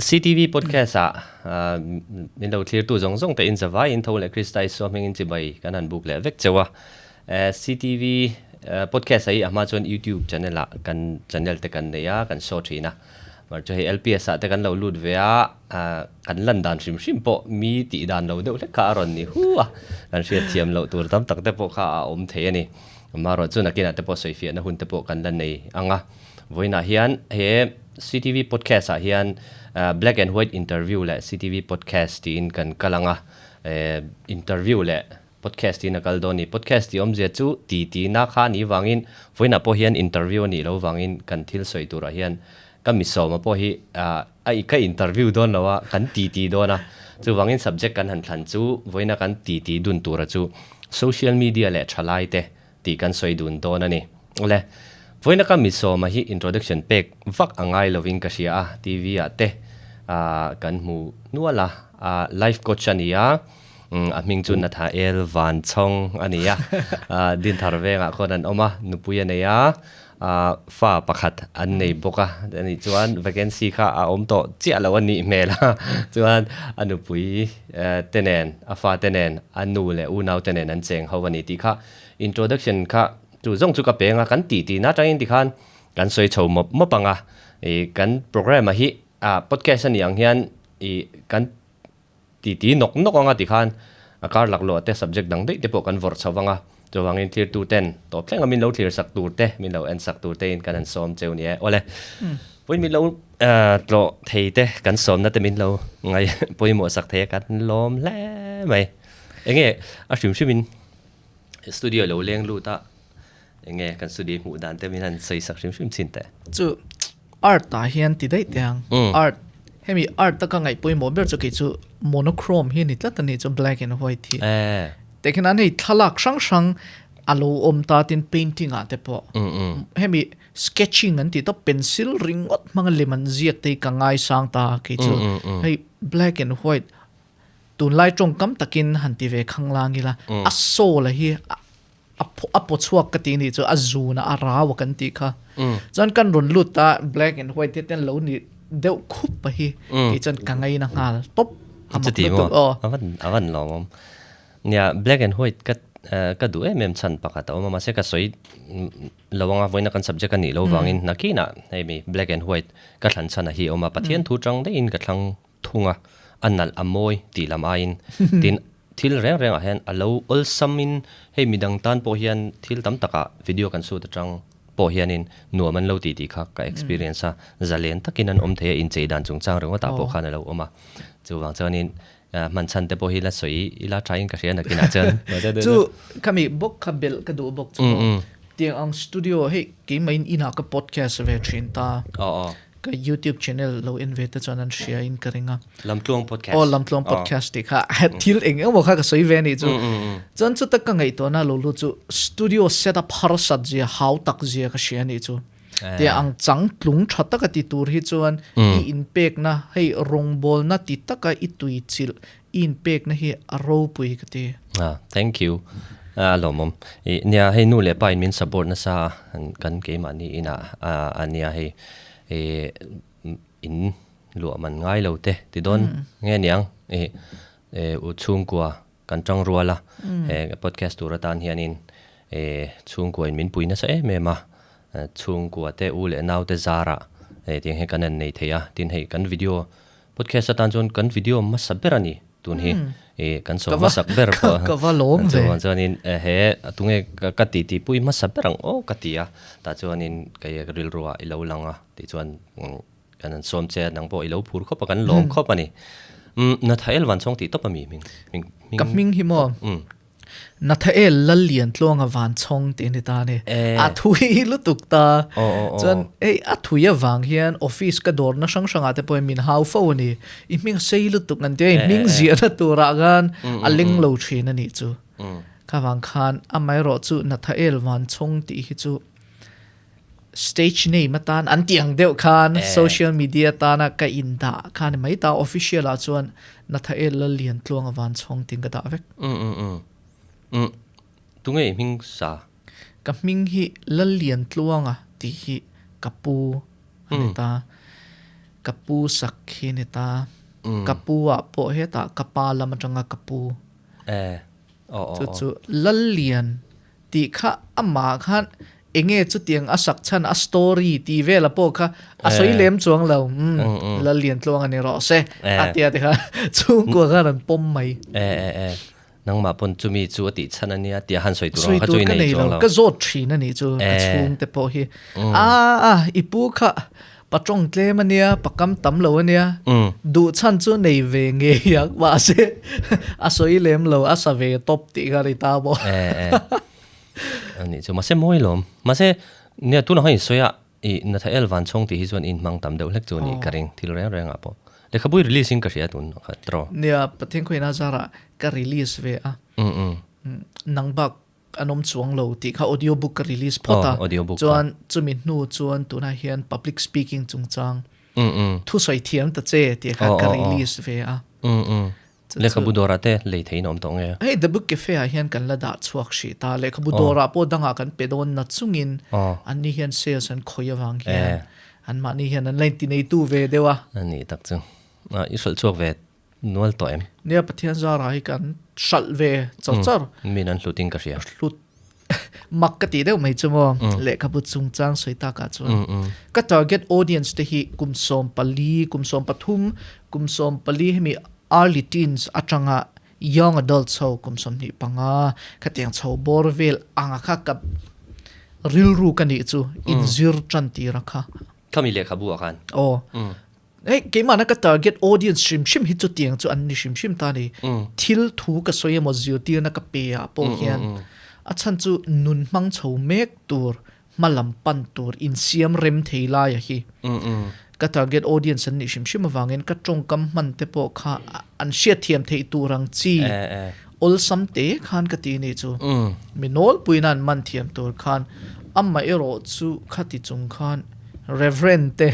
CTV podcast ah min lo thlir tu zawng zawng te in zavai in tho leh Krista Isua hmingin chibai kan han buk leh vek cheu a. CTV podcast ah hi a hma chuan YouTube channel ah kan channel te kan nei a, kan show thin a. Mar chu hei LPS ah te kan lo lut ve a, kan lan dan hrim hrim pawh mi tih dan lo deuh hlek kha a rawn ni hu a, kan hriat thiam loh tur tam tak te pawh kha a awm thei a ni. Amaherawh chu nakinah te pawh sawifiahna hun te pawh kan la nei ang a. Vawiinah hian he CTV podcast ah hian Black and White interview leh CTV podcast tiin kan kal ang a, interview leh Podcast in a kal dawn a ni. Podcast tih awmzia chu ti tihna kha a nih vangin vawiinah pawh hian interview a nih loh vangin kan thil sawi turah hian ka misawma pawh hi a ka interview dawn lo a, kan ti ti dawn a. Chuvangin subject kan han thlan chu vawiina kan ti ti dun tura chu social media leh thalai te tih kan sawi dun dawn a ni. Awle, vawiina ka misawma hi introduction pek vak a ngai lovin ka hria a, TV ah te kan hmu nual a, life coach a ni a. A hming chu Nathael Vanchhawng a ni a, Dinthar vengah khawn an awm a, nupui a nei a, fa pakhat an nei bawk a, ani chuan vacancy kha a awm tawh chiah lo a nih hmel a, chuan a nupui te nen, a fa te nen, a nu leh unau te nen an cheng ho a ni tih kha introduction kha chu zawng chu ka peng a, kan tih tihna atangin tikhan kan sawi chho mawp mawp ang a, ih kan programme ah hi podcast a nih ang hian ih kan Ti ti nawk nawk anga tikhan a kar laklawh te subject dang daih te pawh kan vawrh chho vang a, chuvangin thlir ten tawp thleng a min lo thlir sak tur te, min lo en sak tur te in kan han sawm cheu ni e. Awle, vawiin min lo tlawh thei te kan sawmna te min lo ngai pawimawh sak thei a kan lawm hle mai. Enge a hrim hrim in studio lo leng lut a, enge kan studio hmuh dan te min han sawi sak hrim hrim chin teh. Chu Art ah hian ti daih teh ang. Art, hemi art taka ngaih pawimawh ber chu kei chu monochrome hi a ni tlat a ni chu black and white hi. Teh khian an hei thlalak hrang hrang a lo awm ta tin painting ah te pawh hemi sketching an tih tawp pencil ringawt hmanga lem an ziak te hi ka ngaisang ta kei chu hei black and white tunlai tawngkam takin han ti ve khanglang ila a soul a hi a a paw chhuak ka tih nih chu a zun a a rau a kan tih kha chuan kan rawn lut a black and white te ten lo ni deuh khup a hi tih chuan ka ngaina nghal tawp a mak lutuk aw a van a van lawm awm nia black and white ka ka duh em em chhan pakhat a awm a mahse ka sawi lo anga vawiina kan subject a nih loh vangin nakinah hei mi black and white ka thlan chhan a hi a awm a Pathian thu chang daihin ka thlang thung a, a nalh a mawi tih lam aiin tin thil reng reng ah hian a lo awlsam in hei midang tan pawh hian thil tam tak ah video kan shoot atang pawh hianin nuam an lo tih tih kha ka experience a, zalen takin an awm thei a inchei dan chungchang ringawt ah pawh khan a lo awm a, chuvang chuanin hman chhan te pawh hi la sawi ila tha in ka hria nakinah chuan. Chu khami bawk kha belh ka duh bawk chu tiang ang studio hei keimah in inah ka podcast ve thin ta. Ka YouTube channel lo en ve te chuan an hria in ka ring a. Lamtluang podcast. Aw Lamtluang podcast tih kha thil eng emaw kha ka sawi ve anih chu. Chuan chuta ka ngaihtuahna lo lut chu studio setup harsat zia hau tak zia ka hria anih chu. Tia ang chang tlung tha taka ti tur hi chuan i inpekna hei rawngbawlna ti taka i tui chilh i inpekna hi a ropui ka ti. Ah thank you a lawmawm i nia hei nu leh pa in min support nasa a kan keimahni inah a nia hei i in luah man ngai lo te ti dawn nge niang i u chhungkua kan tang rual a he podcast tur atan hianin i chhungkua in min pui nasa em em a chhungkua te u leh nau te zarah hetiang hi kan han nei thei a tin hei kan video Podcast atan chuan kan video hmasa ber a ni tun hi i kan sawi hmasak ber pawh ka va lawm ve chuan chuanin he tunge ka ti ti pui hmasa ber ang aw ka ti a tah chuanin kei rilruah i lo lang a tih chuan kan han sawm che a nang pawh i lo phur khawp a kan lawm khawp a ni Nathael Vanchhawng tih tawp a mi hming hming ka hming hi maw Nathael Lalliantluanga Vanchhawng tih a ni ta a ni. A thui lutuk ta. Chuan hei a thui avang hian office ka dawrna hrang hrangah te pawhin min hau fo a ni. I hming sei lutuk an ti a, i hming ziahna turah khan a leng lo thin a nih chu. Kha vang khan amaherawh chu Nathael Vanchhawng tih hi chu. Stage name atan an tih ang deuh khan social media atana ka indah kha ni mai ta, official ah chuan Nathael Lalliantluanga Vanchhawng tiin ka dah vek. Um um um um tunge i hming sa? Ka hming hi Lalliantluanga tih hi ka pu a ni ta, ka pu sak hi a ni ta, ka pu ah pawh hetah ka pa lam atanga ka pu. Chu chu Lallian Tih kha amah khan enge chutiang a sak chhan a story tih vela pawh kha a sawi lem chuang lo. Umm Lalliantluang a ni rawh se a tia te kha chhungkua khan an pawm mai. E e e nangmah pawn chumi chu a tih chhan a nia tia han sawi tur ang kha chu i nei chuang lo. Ka zawt thin a nih chu ka chhungte pawh hi. A a i pu kha Patawng tlem a nia, pakam tam lo a nia. Duh chhan chu nei ve ngei ang, mahse a sawi lem lo, a sa ve tawp tih kha a ni ta maw? E e. A nih chu, mahse mawi lawm. Mahse nia tunah khan insawi a, i Nathael Vanchhawng tih hi chuan i inhmang tam deuh hlek chu a nih ka ring, thil reng rengah pawh. Lehkhabu i release in ka hria tun kha tiraw? Nia, Pathian khawiin a zarah ka release ve a. Nang bak an awm chuang lo tih kha audio book ka release phawt a, chuan chumi hnu chuan tunah hian public speaking chungchang thusawi thiam ta che tih kha ka release ve a. Lehkhabu dawrah te lei theiin a awm tawh nge? Hei The Book Cafe ah hian kan la dah chhuak hrih ta, lehkhabu dawrah pawh dangah kan pe dawn na chungin anni hian sales an khawih avang hian anmahni hian an la intineitu ve deuh a. A nih tak chu. I hralh chhuak ve Nual tawh em? Nia Pathian zarah hi kan hralh ve char char. Min an hlut in ka hria. Hlut mak ka tih deuh mai chu maw lehkhabu chungchang sawi takah chuan ka target audience te hi kum 14, kum 13, kum 14 hemi early teens atanga young adults ho kum 25 khatiang chho bawr vel anga kha ka rilru ka nih chu inzir tan tir a kha. Khami lehkhabu ah khan? Aw. Hei keimahna ka target audience hrim hrim hi chutiang chu an ni hrim hrim ta ni. Thil thu ka sawi emaw zirtirna ka pe ah pawh hian a chhan chu nun hmang chho mek tur, hma lam pan tur, insiam rem thei laia hi ka target audience an nih hrim hrim avangin ka tawngkam hman te pawh kha an hriatthiam theih tur ang chi awlsam te khan ka ti ni chu. Mi nawlpuiin an man thiam tur khan amaherawh chu khati chung khan Reverend te,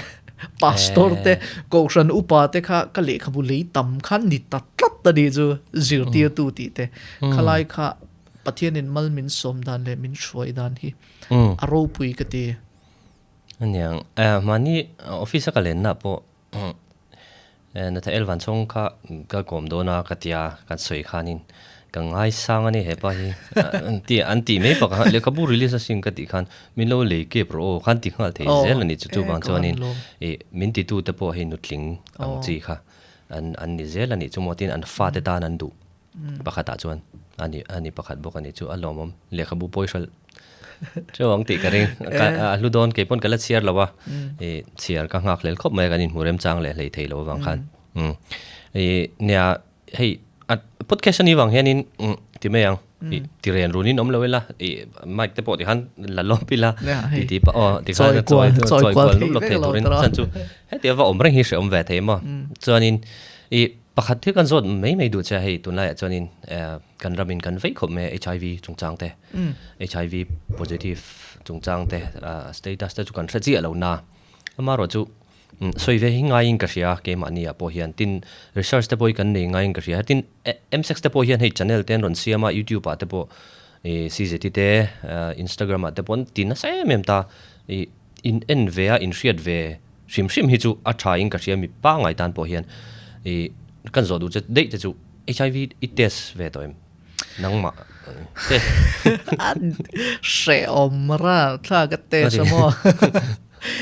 Pastor te, Kohhran upa te kha ka lehkhabu lei tam khan ni ta tlat a nih chu zirtirtu tih te. Khalai kha Pathianin mal min sawm dan leh min hruai dan hi a ropui ka ti. Aniang, mahni office a ka lenna pawh Nathael Vanchhawng kha ka kawm dawn a ka tia kan sawi khanin ka ngaisang a ni hepa hi an ti an tih mai bakah lehkhabu release a sin ka tih khan min lo lei kep rawh aw khan ti nghal thei zel a ni chu chuvang chuanin ih min titu te pawh hei nutling ang chi kha an an ni zel a nih chu maw tin an fate tan an duh pakhatah chuan a ni a ni pakhat bawk a ni chu a lawmawm lehkhabu pawi hralh Teuh ang tih ka ring. A hlu dawn kei pawn ka la chhiar lo a. I chhiar ka nghak hlel khawp mai a kan inhmu remchang leh hlei thei lo avang khan. I nia hei a podcast ani vang hianin ti mai ang. I ti ren runin awm lo ila i mic te pawh ti khan la lawp ila ti ti pah aw ti khan chawi chawi kual lawp lawp thei turin chuan chu heti ava awm reng hi hrehawm ve thei maw. Chuanin i pakhat thil kan zawt mai mai duh che a hei tunlaiah chuanin Kan ramin kan vei khawp mai a HIV chungchang te, HIV positive chungchang te, status te chu kan hre chiah lo na. Amaherawh chu sawi ve hi ngaiin ka hria keimahni ah pawh hian tin research te pawh hi kan nei ngaiin ka hria. Tin MSEC te pawh hian hei channel te an rawn siam a YouTube ah te pawh CZT te Instagram ah te pawh an ti nasa em em ta. Ih in en ve a inhriat ve hrim hrim hi chu a tha in ka hria mi pangngai tan pawh hian ih kan zawh duh che daih te chu HIV i test ve tawh em? Nangmah test. Hrehawm ra thla ka test a maw.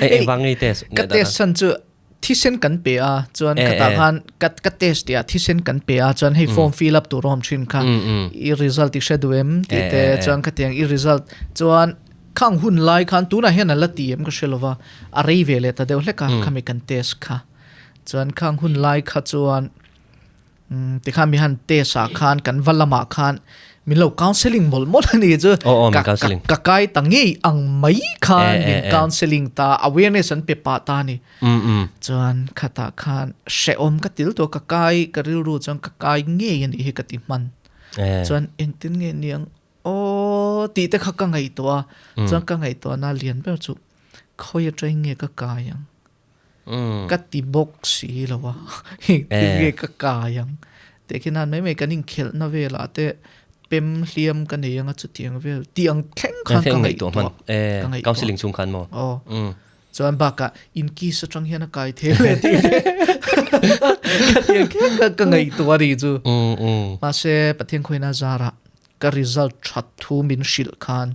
Eng eng vang nge i test? Ka test chhan chu thisen kan pe a chuan khatah khan ka ka test tih ah thisen kan pe a chuan hei form fill up tur a awm thin kha i result i hre duh em tih te chuan khatiang i result chuan khang hun lai khan tunah hian a la ti em ka hre lova a rei ve leh ta deuh hlek a khami kan test kha chuan khang hun lai kha chuan Tikhan mi han test ah khan kan va lamah khan min lo counselling mawlh mawlh a ni chu. Aw aw min counselling. Ka kai ta ngei ang mai khan min counselling ta awareness an pe pah ta a ni. Chuan khatah khan hrehawm ka til tawh ka kai ka rilru chuan ka kai ngei a nih hi ka ti hman. Chuan engtin nge niang aw tih te kha ka ngaihtuah a chuan ka ngaihtuahna lian ber chu. Khawi atangin nge ka kai ang? Ka ti bawk si lo a, engtin nge ka kai ang? Teh khi nan mai mai kan inkhelhna velah te pem hliam ka nei anga chutiang vel tih ang thleng khan ka ngaihtuah ka ngaihtuah. Counselling chhung khan maw? Aw. Chuan bakah inkiss atang hian a kai thei le tih te ka ti ang kher kha ka ngaihtuah a nih chu. Mahse Pathian khawina zarah ka result that thu min hrilh khan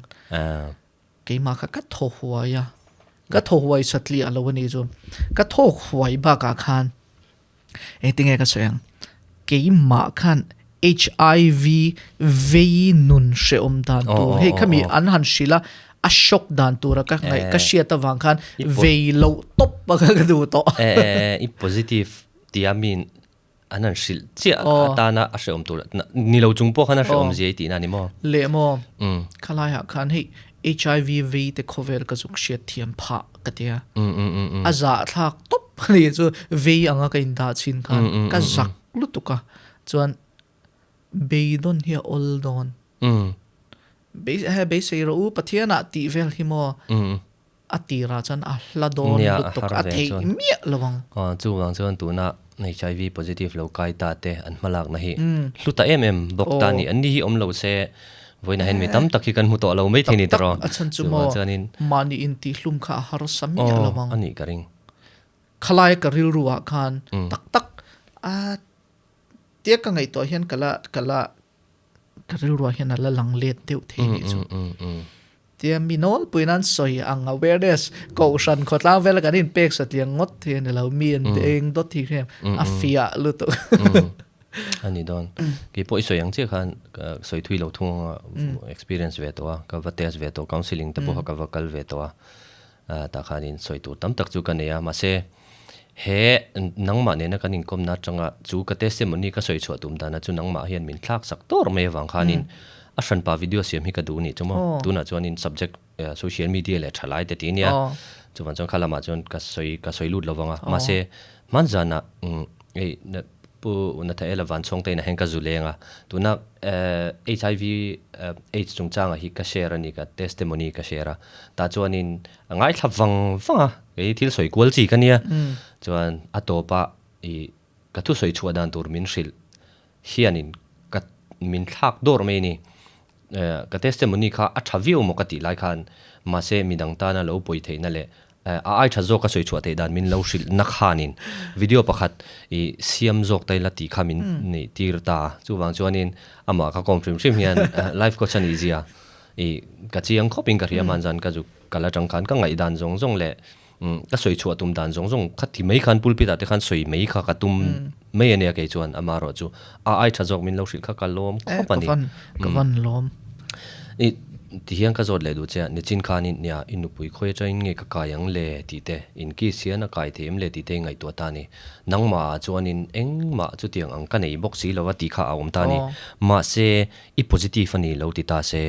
Keimah kha ka thaw huai a, ka thaw huai satliah lo a nih chu. Ka thaw huai bakah khan engtinge ka sawi ang, keimah khan HIV vei nun hrehawm dan tur hei khami an han hrilh a, a shock dan tura ka ngaih ka hriat avang khan vei loh tawp a ka duh tawh. I positive tia min An han hrilh chiah atana a hrehawm tur ni lo chung pawh khan a hrehawm zia i tihna a ni maw? Leh maw? Khalaiah khan hei HIV vei te khawvel ka zuk hriat thiam phah ka tia. A zahthlak tawp a ni chu vei anga ka indah chhin khan ka zak lutuk a. Chuan beidawn hi a awl dawn. Beisei rawh u Pathianah tih vel hi maw? A tirah chuan a hla dawn lutuk a theih miah lo ang. Aw, chuvang chuan tuna HIV positive lo kai ta te an hmalakna hi hlu ta em em bawk ta ni. An ni hi awm lo se vawiinah hian mi tam tak hi kan hmu tawh lo mai thei ni tawh. Tak tak, a chhan chu maw mahni intihlum kha a harsa miah lo ang. Aw, a nih ka ring. Khalai ka rilru ah khan tak tak a tia ka ngaihtuah hian ka la ka la ka rilru ah hian a la lang let deuh thei nih chu. Tia mi nawlpui nan sawi ang awareness kohhran khawtlang vela kan inpek satliang ngawt hi a ni lo, mi an eng dawt hi hriam a fiah lutuk. A ni dawn. Kei pawh i sawi ang chiah khan ka sawi thui lo thung anga experience ve tawh a, ka va test ve tawh, counselling te pawh kha ka va kal ve tawh a, tah khanin sawi tur tam tak chu ka nei a, mahse he nangmah nena kan inkawmna atanga chu ka testimony ka sawi chhuah tum dana chu nangmah hian min thlak sak tawr mai avang khanin a hranpa video siam hi ka duh nih chu maw tunah chuanin subject social media leh tha lai te ti ania chuvang chuan kha lamah chuan ka sawi ka sawi lut lovang a mahse hmanzanah hei Pu Nathaela Vanchhawngte inah hian ka zu leng a tuna HIV AIDS chungchangah hi ka share a ni ka testimony ka share a tah chuanin a ngaithla vang vang a kei thil sawi kual chi ka nia chuan a tawpah ih ka thusawi chhuah dan tur min hrilh hianin ka min thlak dawr mai a ni. Ka testimony kha a tha viau maw ka tih lai khan mahse midang tana lo pawi theihna leh a ai tha zawk a sawi chhuah theih dan min lo hrilh na khanin video pakhat ih siam zawk ta ila tih kha min neih tir ta a. Chuvang chuanin amah ka kawm hrim hrim hian life coach a nih zia ih ka chiang khawpin ka hria hman zan ka zuk kal atang khan ka ngaihdan zawng zawng leh Ka sawi chhuah tum dan zawng zawng kha ti mai khan pulpit ah te khan sawi mai kha ka tum mai a nia kei chuan amaherawh chu a ai tha zawk min lo hrilh kha ka lawm khawp a ni. Ka van lawm. I ti hian ka zawt leh duh che a, nichin khanin nia i nupui khawi atangin nge ka kai ang le tih te, in kiss hian a kai thei em le tih te i ngaihtuah ta a ni. Nangmah ah chuanin engmah chutiang ang ka nei bawk si lo a tih kha a awm ta a ni. Mahse i positive a ni lo ti ta se.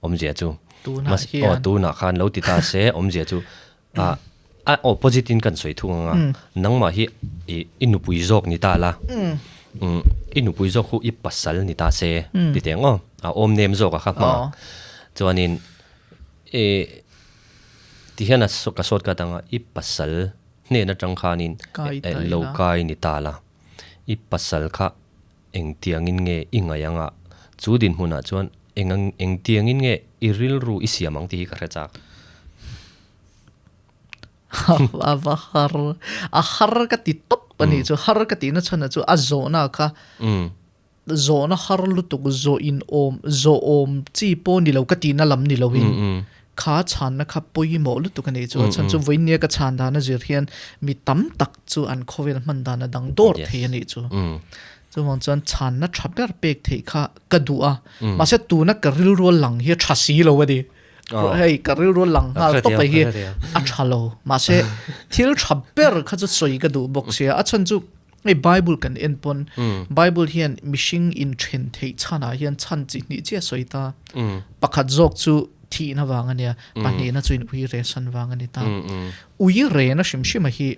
Awmzia chu. Tunah hian. Aw tunah khan lo ti ta se awmzia chu a a opposite in kan sawi thung anga nangmah hi i i nupui zawk ni ta la i nupui zawk khu i pasal ni ta se ti teh ang aw a awm nem zawk a kha hmang a chuanin i ti hian a ka sawt ka tang a i pasal hnen atang khanin lo kai ni ta la i pasal kha Engtiangin nge i ngaih anga chu dinhmunah chuan eng engtiangin nge i rilru i siam ang tih hi ka hre chak. A va har, a har ka ti tawp a nih chu, har ka tihna chhan chu a zawhna kha zawhna har lutuk zawh in awm zawh awm chi pawh ni lo ka tihna lam ni loin kha chhanna kha pawimawh lutuk a nih chu, a chhan chu vawinia ka chhan dan a zir hian mi tam tak chu an khawvel hman dan a dang dawr thei a nih chu. Chuvang chuan chhanna tha ber pek theih kha ka duh a, mahse tuna ka rilru lang hi a tha si lo a ni. Hei ka rilru lang nghal tawp hi a tha lo, mahse thil tha ber kha chu sawi ka duh bawk sia, a chhan chu hei Bible kan en pawn Bible hian mihring inthen theih chhanah hian chhan chi hnih chiah sawi ta. Pakhat zawk chu thihna vang a nia, pahnihna chu in ui re san vang a ni ta. Ui rena hrim hrim a hi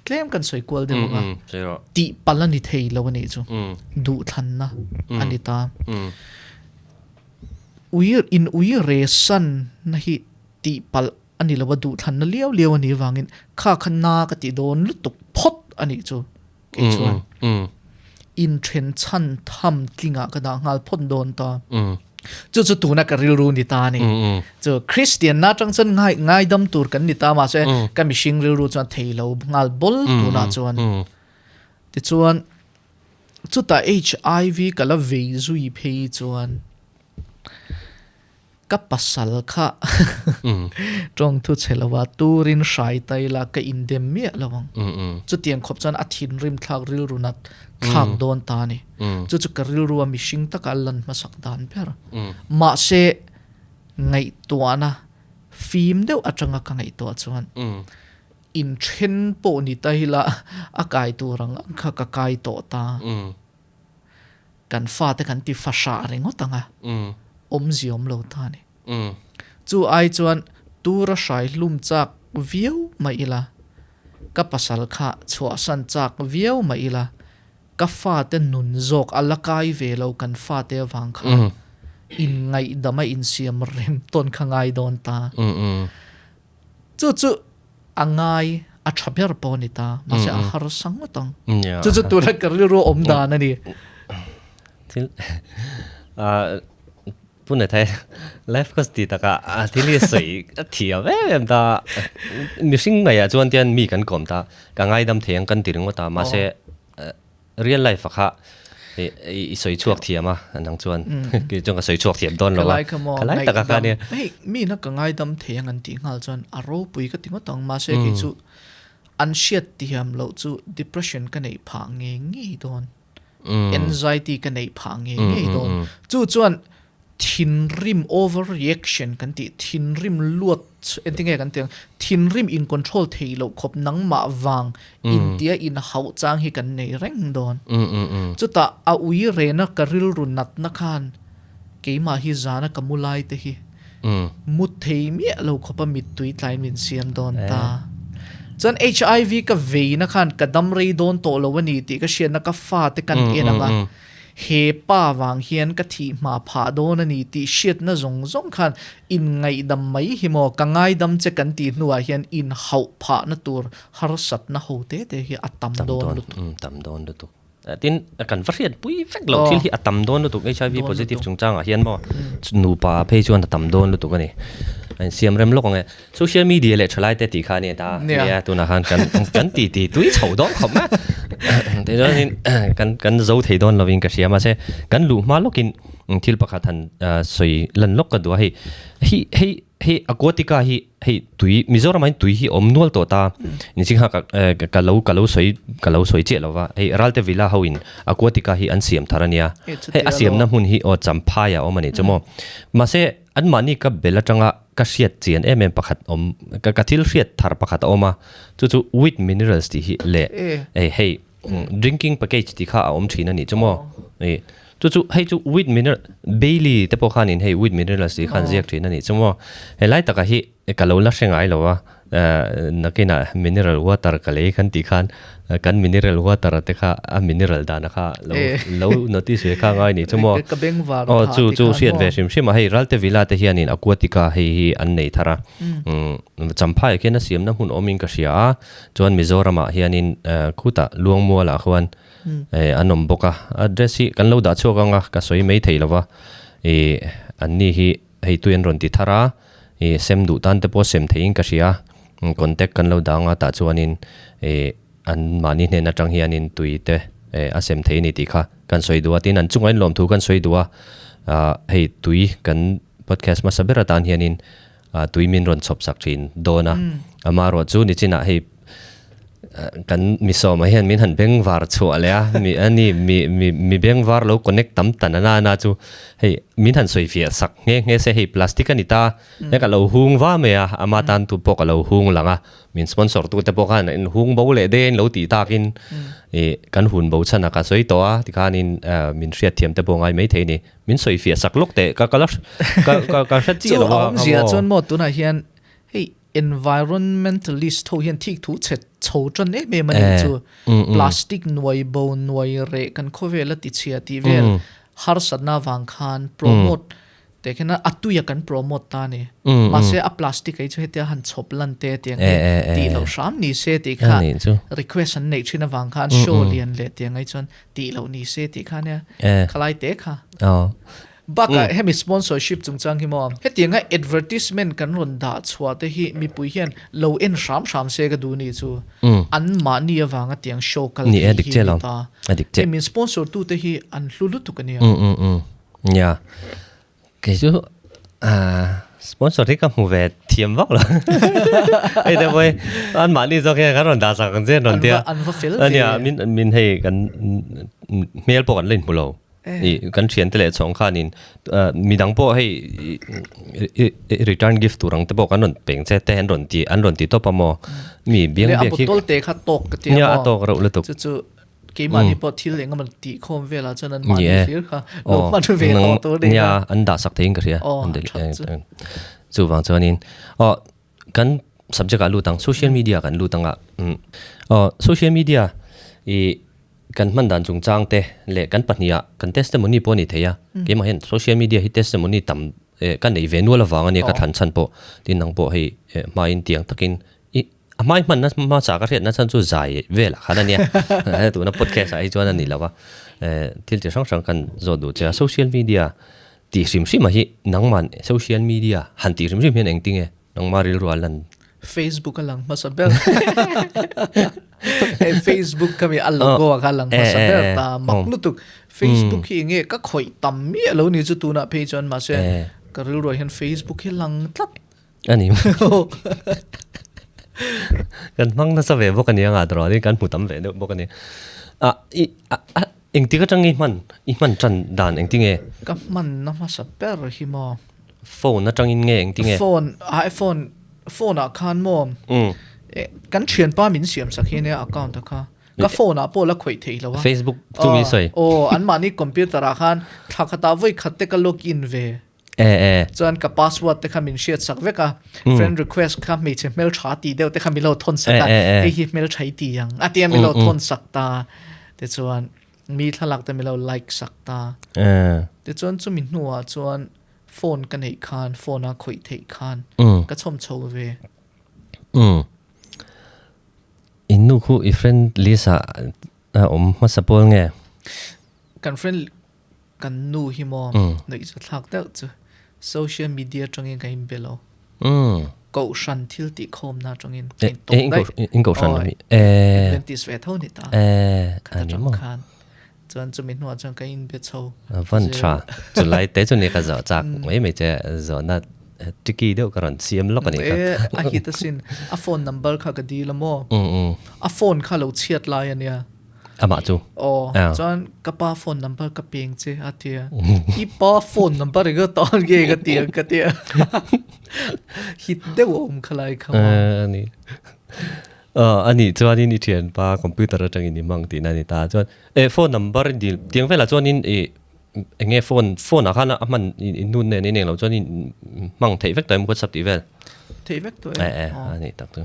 tlem kan sawi kual deuh ang a, tih palh a ni thei lo a nih chu, duhthlanna a ni ta. Ui in ui re san na hi tih palh. a ni lo a, duhthlanna liau liau a nih vangin kha kha na ka ti dawn lutuk phawt a nih chu kei chuan inthen chhan tham tlingah ka dah nghal phawt dawn ta. Chu chu tuna ka rilru ni ta a ni. Chu Kristian na atang chuan ngai ngaidam tur kan ni ta mahse ka mihring rilru chuan thei lo nghal bawl tunah chuan. Tichuan chutah HIV ka la vei zui phei chuan Ka pasal kha tawngthu chhe lova turin hrai tai la ka indem miah lo ang. Chutiang khawp chuan a thinrim thlak rilru nat thlak dawn ta a ni. Chu chu ka rilru a mihring taka a lan hmasak dan ber. Mahse, ngaihtuahna fim deuh atanga ka ngaihtuah chuan inthen pawh ni ta ila a kai tur ang ang kha ka kai tawh ta. Kan fate kan ti fahrah ringawt ang a, awmzia awm lo ta a ni. Chu ai chuan tura hrai hlum chak viau mah ila, ka pasal kha chhuahsan chak viau mah ila, ka fate nun zawk a la kai ve lo kan fate avang khan inngaihdam a insiam rem tawn kha ngai dawn ta. Chu chu a ngai a tha ber pawh a ni ta, mahse a harsa ngawt ang. Chu chu tuna ka rilru awm dan a ni. Thil Pune thai life coach ti taka thil hi sawi a thiam em em ta. Mihring ngaiah chuan tian mi kan kawm ta, ka ngaidam thei ang kan ti ringawt a, mahse Real life a kha i sawi chhuak thiam a, nang chuan kei chuan ka sawi chhuak thiam dawn lo a, ka lai taka kha nia. Hei mi na ka ngaidam thei ang an tih nghal chuan a ropui ka ti ngawt ang, mahse kei chu an hriat thiam loh chu depression ka neih phah ngei ngei dawn, anxiety ka neih phah ngei ngei dawn, chu chuan Thinrim over reaction kan tih, thinrim luat engtin nge kan tih ang, thinrim in control thei loh khawp nangmah vang intia in hauh chang hi kan nei reng dawn. Chutah a ui rena ka rilru natna khan keimah hi zana ka mu lai te hi mu thei miah lo khawpa mittui tlai min siam dawn ta. Chuan HIV ka veina khan ka dam rei dawn tawh lo a ni tih ka hriatna ka fate kan en ang a. He pa vang hian ka thih hma phah dawn a ni tih hriatna zawng zawng khan inngaidam mai hi maw, ka ngaidam che kan tih hnuah hian inhauh phahna tur harsatna ho te te hi a tam dawn lutuk. Tam dawn lutuk. Tin, kan va hriatpui vek lo thil hi a tam dawn lutuk HIV positive chungchangah hian maw nupa phei chuan a tam dawn lutuk a ni. A insiam rem lawk ang e. Social media leh thalai te tih kha a ni ta. Nia tunah khan kan kan ti ti tui chho dawn khawp mai a. Tichuanin kan kan zo thei dawn lovin ka hria mahse kan luh hma lawkin thil pakhat han sawi lan lawk ka duh a hei hi hei hei aquatica hi hei tui Mizoram ah hian tui hi a awm nual tawh ta niching kha ka ka lo ka lo sawi ka lo sawi chiah lova hei Ralte Villa ho in aquatica hi an siam thar a nia hei a siamna hmun hi aw Champhai ah a awm a nih chu maw mahse anmahni ka bel atanga Ka hriat chian em em pakhat awm, ka ka thil hriat thar pakhat a awm a, chu chu wheat minerals tih hi leh ei hei drinking package tih kha a awm thin a nih chu maw? Ei chu chu hei chu wheat mineral Bailey te pawh khanin hei wheat minerals tih kha an ziak thin a nih chu maw? Helai takah hi ka lo la hre ngai lo a, nakinah mineral water ka lei kan tih khan Kan mineral water te kha a mineral dana kha lo lo notice ve kha ngai ni chu maw. Ka beng var tha ti khan chu hriat ve hrim hrim a hei Ralte Villa te hianin Aquatica hei hi an nei thar a. Champhai ah khian a siamna hmun awmin ka hria a chuan Mizoram ah hianin khutah Luangmual ah khuan an awm bawk a address hi kan lo dah chhuak ang a ka sawi mai thei lo va ih an ni hi hei tui an rawn ti thar a ih sem duh tan te pawh sem theiin ka hria. Contact kan lo dang a tah chuanin ih an mahni hnen atang hianin tui te eh a sem thei a ni tih kha kan sawi duh a tin an chungah in lawmthu kan sawi duh a ah hei tui kan podcast hmasa ber atan hianin ah tui min rawn chhawp sak thin dawn a amaherawh chu nichinah hei Kan mi sawmah hian min han beng var chhuah leh a, mi a ni mi mi mi beng var lo connect tam ta na na chu hei min han sawi fiah sak nghe nghe se hei plastic a ni ta he ka lo hung va mai a, ama tan tu pawh ka lo hung lang a, min sponsor tu te pawh khan in hung bo leh deuh in lo tih takin ih kan hun bo chhan a ka sawi tawh a tikhanin min hriatthiam te pawh ngai mai thei a ni, min sawi fiah sak lawk teh ka ka la ka ka ka hre chiah lo a. Chu a awmzia chuan maw tunah hian hei Environmentalist ho hian thik thu chhe chho tan em em a nih chu. Plastic nuai bo nuai reh kan khawvel a ti chhia tih vel harsatna vang khan promote. Teh khian a tuia kan promote ta a ni. Mahse a plastic ei chu hetia han chhawp lan te tiang hi tih loh hram ni se tih kha request an neih thin avang khan show lian leh tiang ai chuan tih loh ni se tih kha nia khalai te kha. Bakah hemi sponsorship chungchang hi maw hetianga advertisement kan rawn dah chhuah te hi mipui hian lo en hram hram se ka duh ni chu an mahni avanga tiang show kal thei hi ni ta. Hei min sponsor tu te hi an hlu lutuk a nia. Nia, kei chu sponsor hi ka hmu ve thiam vak lo. Hei te pawh hi an mahni zawk hian kan rawn dah chak ang che an rawn tia. An va fel ve. Nia, min min hei kan hmel pawh kan la inhmu lo. I kan thiante leh chhawng khanin midang pawh hei i return gift tur ang te pawh kan rawn peng che te an rawn ti an rawn ti tawp a maw. Mi biang biak hi. Le a bottle te kha tawk ka tia maw. Nia, a tawk reuh lutuk. Chu chu Keimahni pawh thil eng emaw tih khawm velah chuan an mahni hlir kha lo hman ve tawh tur a ni kha. Nia, an dah sak theiin ka hria. Aw, that chu. Chuvang chuanin aw kan subject ah lut ang, social media kan lut ang a. Aw, social media i kan hman dan chungchang te leh kan pahniha kan testimony pawh a ni thei a. Keimah hian social media hi testimony tam ka nei ve nual avang a nia ka thlan chhan pawh. Tin, nang pawh hei hmain tiang takin i A hmai hmanna hmasa ka hriatna chhan chu zai velah khan a nia. Tuna podcast ah hi chuan a ni lo a. Thil chi hrang hrang kan zawt duh che a. Social media tih hrim hrim ah hi nangman social media han tih hrim hrim hian engtinge nangma rilru a lan? Facebook a lang hmasa ber. Hei Facebook kha mi a logo ah kha a lang hmasa ber ta mak lutuk. Facebook hi enge ka khawih tam miah lo ni chu tunah phei chuan mahse ka rilru ah hian Facebook hi lang tlat. A ni Kan hmang nasa ve bawk a ni anga tawrh a kan hmu tam ve deuh bawk a ni. A i a a engtik atang i hman i hman tan dan engti nge? Ka hman na hmasa ber hi maw? Phone atangin nge engti nge? Phone a phone phone ah khan maw? Kan thianpa min siam sak hi nia account a kha. Ka phone ah pawh la khawih thei lo a. Facebook chu mi sawi? Aw anmahni computer ah khan thla khatah vawi khat te ka log in ve. E e. Chuan ka password te kha min hriat sak vek a, friend request kha hmeichhe hmeltha tih deuh te kha min lo thawn sak a, hei hi hmeltha i ti ang a tia min lo thawn sak ta. Tichuan mi thlalak te min lo like sak ta. Tichuan chumi hnuah chuan phone ka neih khan phone a khawih theih khan ka chhawm chho ve. In nu khu i friend list ah a awm hmasa pawl nge? Kan friend Kan nu hi maw nuihza thlak deuh chu social media atangin ka inbe lo. Kohhran thil tih khawmna atangin ka intawk daih. In kohhran ami? Adventist ve tho ni ta. Khat atang khan. Chuan chumi hnuah chuan ka inbe chho. Van tha. Chulai te chu ni ka zawh chak mai mai che zawhna tricky deuh ka rawn siam lawk a nih kha. A hit asin. A phone number kha ka dil a maw. A phone kha lo chhiat lai a nia. Amah chu. Aw, chuan ka pa phone number ka peng che a ti a. I pa phone number i ka tan nge ka ti ang ka ti a. Hit deuh a awm kha lai kha maw. Ani. Ani chuanin i thianpa computer atangin i hmang tihna a ni ta. Chuan e phone number dil tiang velah chuanin i enge phone phone ah khan a hman i nun nen in englo chuan i hmang theih vek tawh em WhatsApp tih vel. Theih vek tawh e. E e ani tak chu.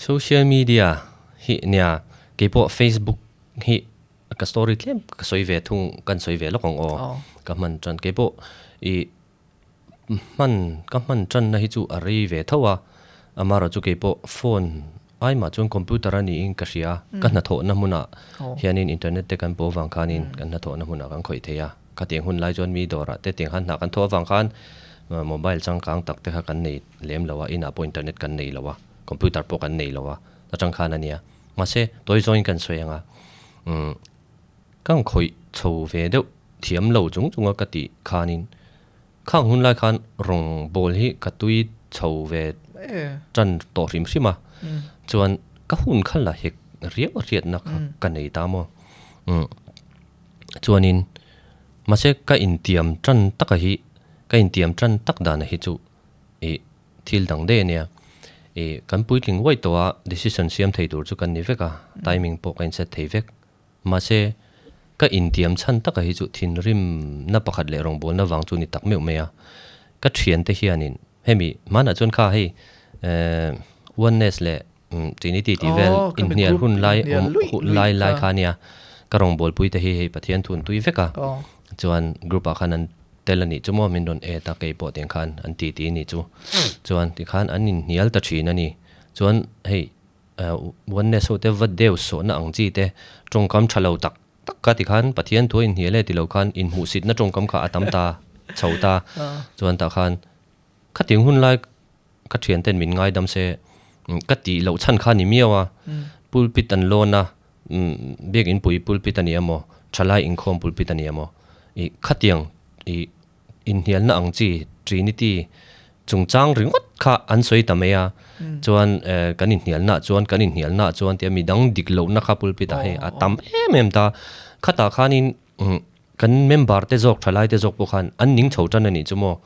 Social media hi nia keipawh Facebook hi ka story tlem ka sawi ve thung kan sawi ve lawk ang aw ka hman tan keipawh ih hman ka hman tanna hi chu a rei ve tho a amaherawh chu keipawh phone ai mah chuan computer a niin ka hria ka hnathawhna hmunah hianin internet te kan pawh avang khanin kan hnathawhna hmunah kan khawih thei a. Khatiang hun lai chuan mi dawrah te tiang khan hna kan thawh avang khan mobile changkang tak te kha kan nei lem lo a, inah pawh internet kan nei lo a, computer pawh kan nei lo a, atang khan a nia. Mahse, tawi zawngin kan sawi ang a, umm ka khawih chho ve deuh thiam lo chung chunga ka tih khanin khang hun lai khan rawngbawl hi ka tui chho ve tan tawh hrim hrim a, chuan ka hun kha la hek riau a hriatna kha ka nei ta maw. Umm. Chuanin mahse ka intiam tan taka hi ka intiam tan tak dana hi chu ih thil dang daih a nia. Ih kan puitling uaih tawh a decision siam thei tur chu kan ni vek a, timing pawh ka inset thei vek. Mahse ka intiam chhan taka hi chu thinrimna pakhat leh rawngbawlna vang chu ni tak meuh mai a. Ka thiante hianin hemi hmanah chuan kha hei eh oneness leh Trinity tih vel inhnial hun lai awm hun lai lai kha ania ka rawngbawlpui te hi hei Pathian thun tui vek a. Chuan group ah khan an tel a nih chu maw min rawn add a kei pawh tiang khan an ti ti a nih chu. Chuan tikhan an inhnial ta thin a ni. Chuan hei oneness ho te va deu sawhna ang chi te tawngkam tha lo tak tak kha tikhan Pathian thu a inhnial e ti lo khan inhmuhsitna tawngkam kha a tam ta chho ta. Chuan tah khan khatiang hun lai ka thian ten min ngaidam se ka tih loh chhan kha a ni miau a, pulpit an lawn a, biakin pui pulpit a ni emaw, thalai inkhawm pulpit a ni emaw, ih khatiang ih inhnialna ang chi Trinity chungchang ringawt kha an sawi ta mai a, chuan kan inhnialna chuan kan inhnialna chuan tia midang dik lohna kha pulpit ah hei a tam em em ta, khatah khanin kan member te zawk thalai te zawk pawh khan an ning chho tan a nih chu maw.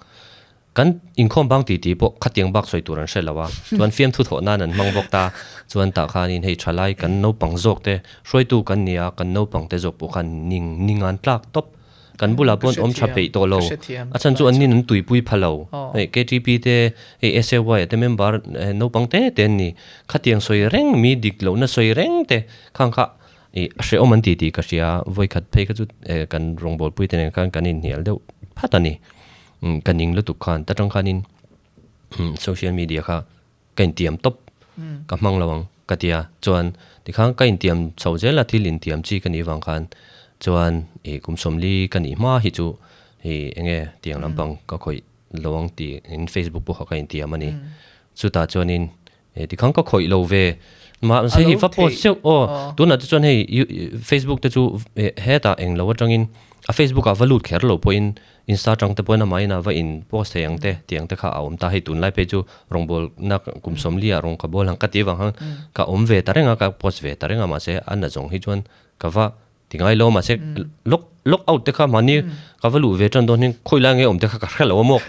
Kan inkhawm bang titi pawh khatiang bak sawi tur an hre lo a, chuan fiamthu thawh nan an hmang bawk ta. Chuan tah khanin hei thalai kan naupang zawk te hruaitu kan ni a, kan naupang te zawk pawh khan ning ning an tlak tawp. Kan bulah pawh an awm tha peih tawh lo. A chhan chu an nin an tuipui pha lo. Hei KTP te, hei SAY te member naupang te te an ni. Khatiang sawi reng mi dik lohna sawi reng te khang kha i a hrehawm an ti tih ka hria. Vawikhat phei kha chu kan rawngbawlpui te nen khan kan inhnial deuh phat a ni. Ka ning lutuk khan ta tang khanin social media kha ka intiam tawp ka hmang lo ang ka ti a chuan tikhan ka intiam chho zel a thil intiam chi ka nih vang khan chuan ih kum sawmli ka nih hma hi chu ih eng nge tiang lampang ka khawih lo ang tih in facebook pawh kha ka intiam a ni chutah chuanin He tikhan ka khawih lo ve. Mahse hei va post zeuh aw. Tunah te chuan hei Facebook te chu hetah eng lo atangin a Facebook ah va lut kher lo pawhin Insta atang te pawhin amah inah va in post thei ang te tih ang te kha a awm ta. Hei tunlai phei chu rawngbawlna kum sawmli ah rawng ka bawl ang ka tih avang khan ka awm ve ta reng a, ka post ve ta reng a mahse a na zawng hi chuan ka va Ti ngai lo mahse lock lock out te kha mahni ka va luh ve tan dawn hian khawi lai nge awm te kha ka hre lo a maw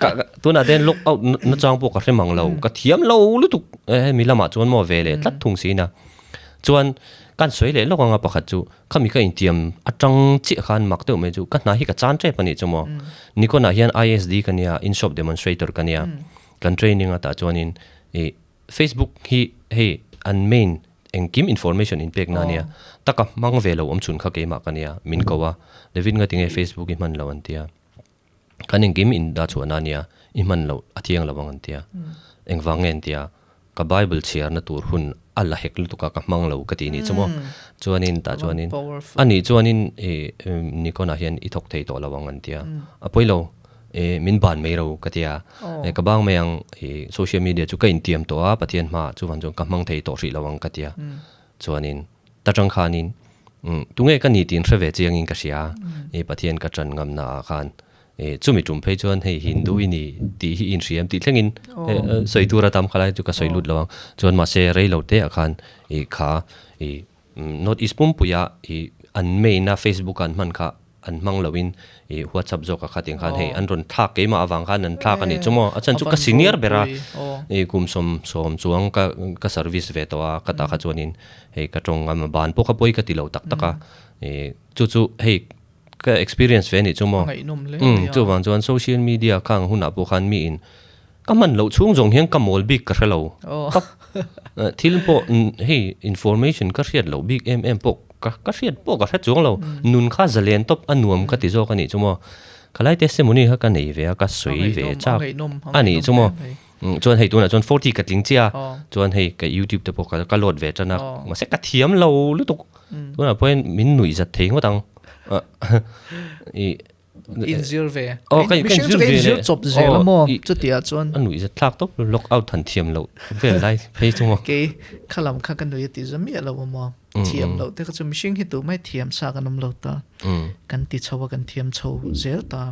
ka tunah te hian lock out na chang pawh ka hre mang lo ka thiam lo lutuk hemi lamah chuan maw ve leh tlat thung si ina chuan kan sawi leh lawk anga pakhat chu khami ka intiam atang chiah khan mak deuh mai chu ka hna hi ka chan tep a nih chu maw Nikon ah hian ISD ka nia in shop demonstrator ka nia kan training atah chuanin ih Facebook hi hei an main Engkim information in pek na ania, taka hmang ve lo awm chhun kha keimah ka nia, min ko a, David nga tinge Facebook i hman lo an tia, kan engkim in dah chhuah na ania, i hman loh a thiang lo ang an tia, engvang nge an tia, ka Bible chhiar na tur hun a la hek lutuk a ka hmang lo ka ti nih chu maw, chuanin tah chuanin anih chuanin i Nikon ah hian i thawk thei tawh lo ang an tia, a pawi lo. E min ban mai ro ka ti a, e ka bang mai ang i social media chu ka intiam tawh a Pathian hmaah chuvan chuan ka hmang thei tawh hrih lo ang ka ti a, chuanin ta tang khanin tunge ka ni tih in hre ve chiangin ka hria a, e Pathian ka tan ngamna ah khan e chumi tum phei chuan hei Hindu i ni tih hi in hriam tih thlengin sawi tur a tam khalai chu ka sawi lut lo ang, chuan mahse rei lo te ah khan i kha i North East pumpuia i an main a Facebook a an hman kha an hmang loin i WhatsApp zawk a kha tiang khan hei an rawn thlak keimah avang khan an thlak a nih chu maw a chhan chu ka senior ber a i kum sawm sawm chuang ka ka service ve tawh a ka tah kha chuanin hei ka tawng ngam a ban pawh kha pawi ka ti lo tak tak a i chu chu hei ka experience ve a nih chu maw chuvang chuan social media khang hunah pawh khan miin ka hman loh chhung zawng hian ka mawl bik ka hre lo ka thil pawh hei information ka hriat loh bik em em pawh ka ka hriat pawh ka hre chuang lo nun kha zalen tawp a nuam ka ti zawk a nih chu maw khalai testimony kha ka nei ve a ka sawi ve chak a nih chu maw chuan hei tunah chuan forty ka tling chiah a chuan hei ka youtube te pawh ka ka load ve tan a mahse ka thiam lo lutuk tunah pawhin min nuih zat thei ngawt ang ih Inzir ve. Aw, ka in zir ve. Inzir chawp zel a maw? Chutiah chuan. A nuih zat thlak tawp lock out han thiam loh vel lai phei chu maw. Kei khalam kha ka nui a ti za miah lo a maw. Thiam loh te kha chu mihring hi tu mai thiam sa kan awm lo ta. Kan ti chho a kan thiam chho zel ta.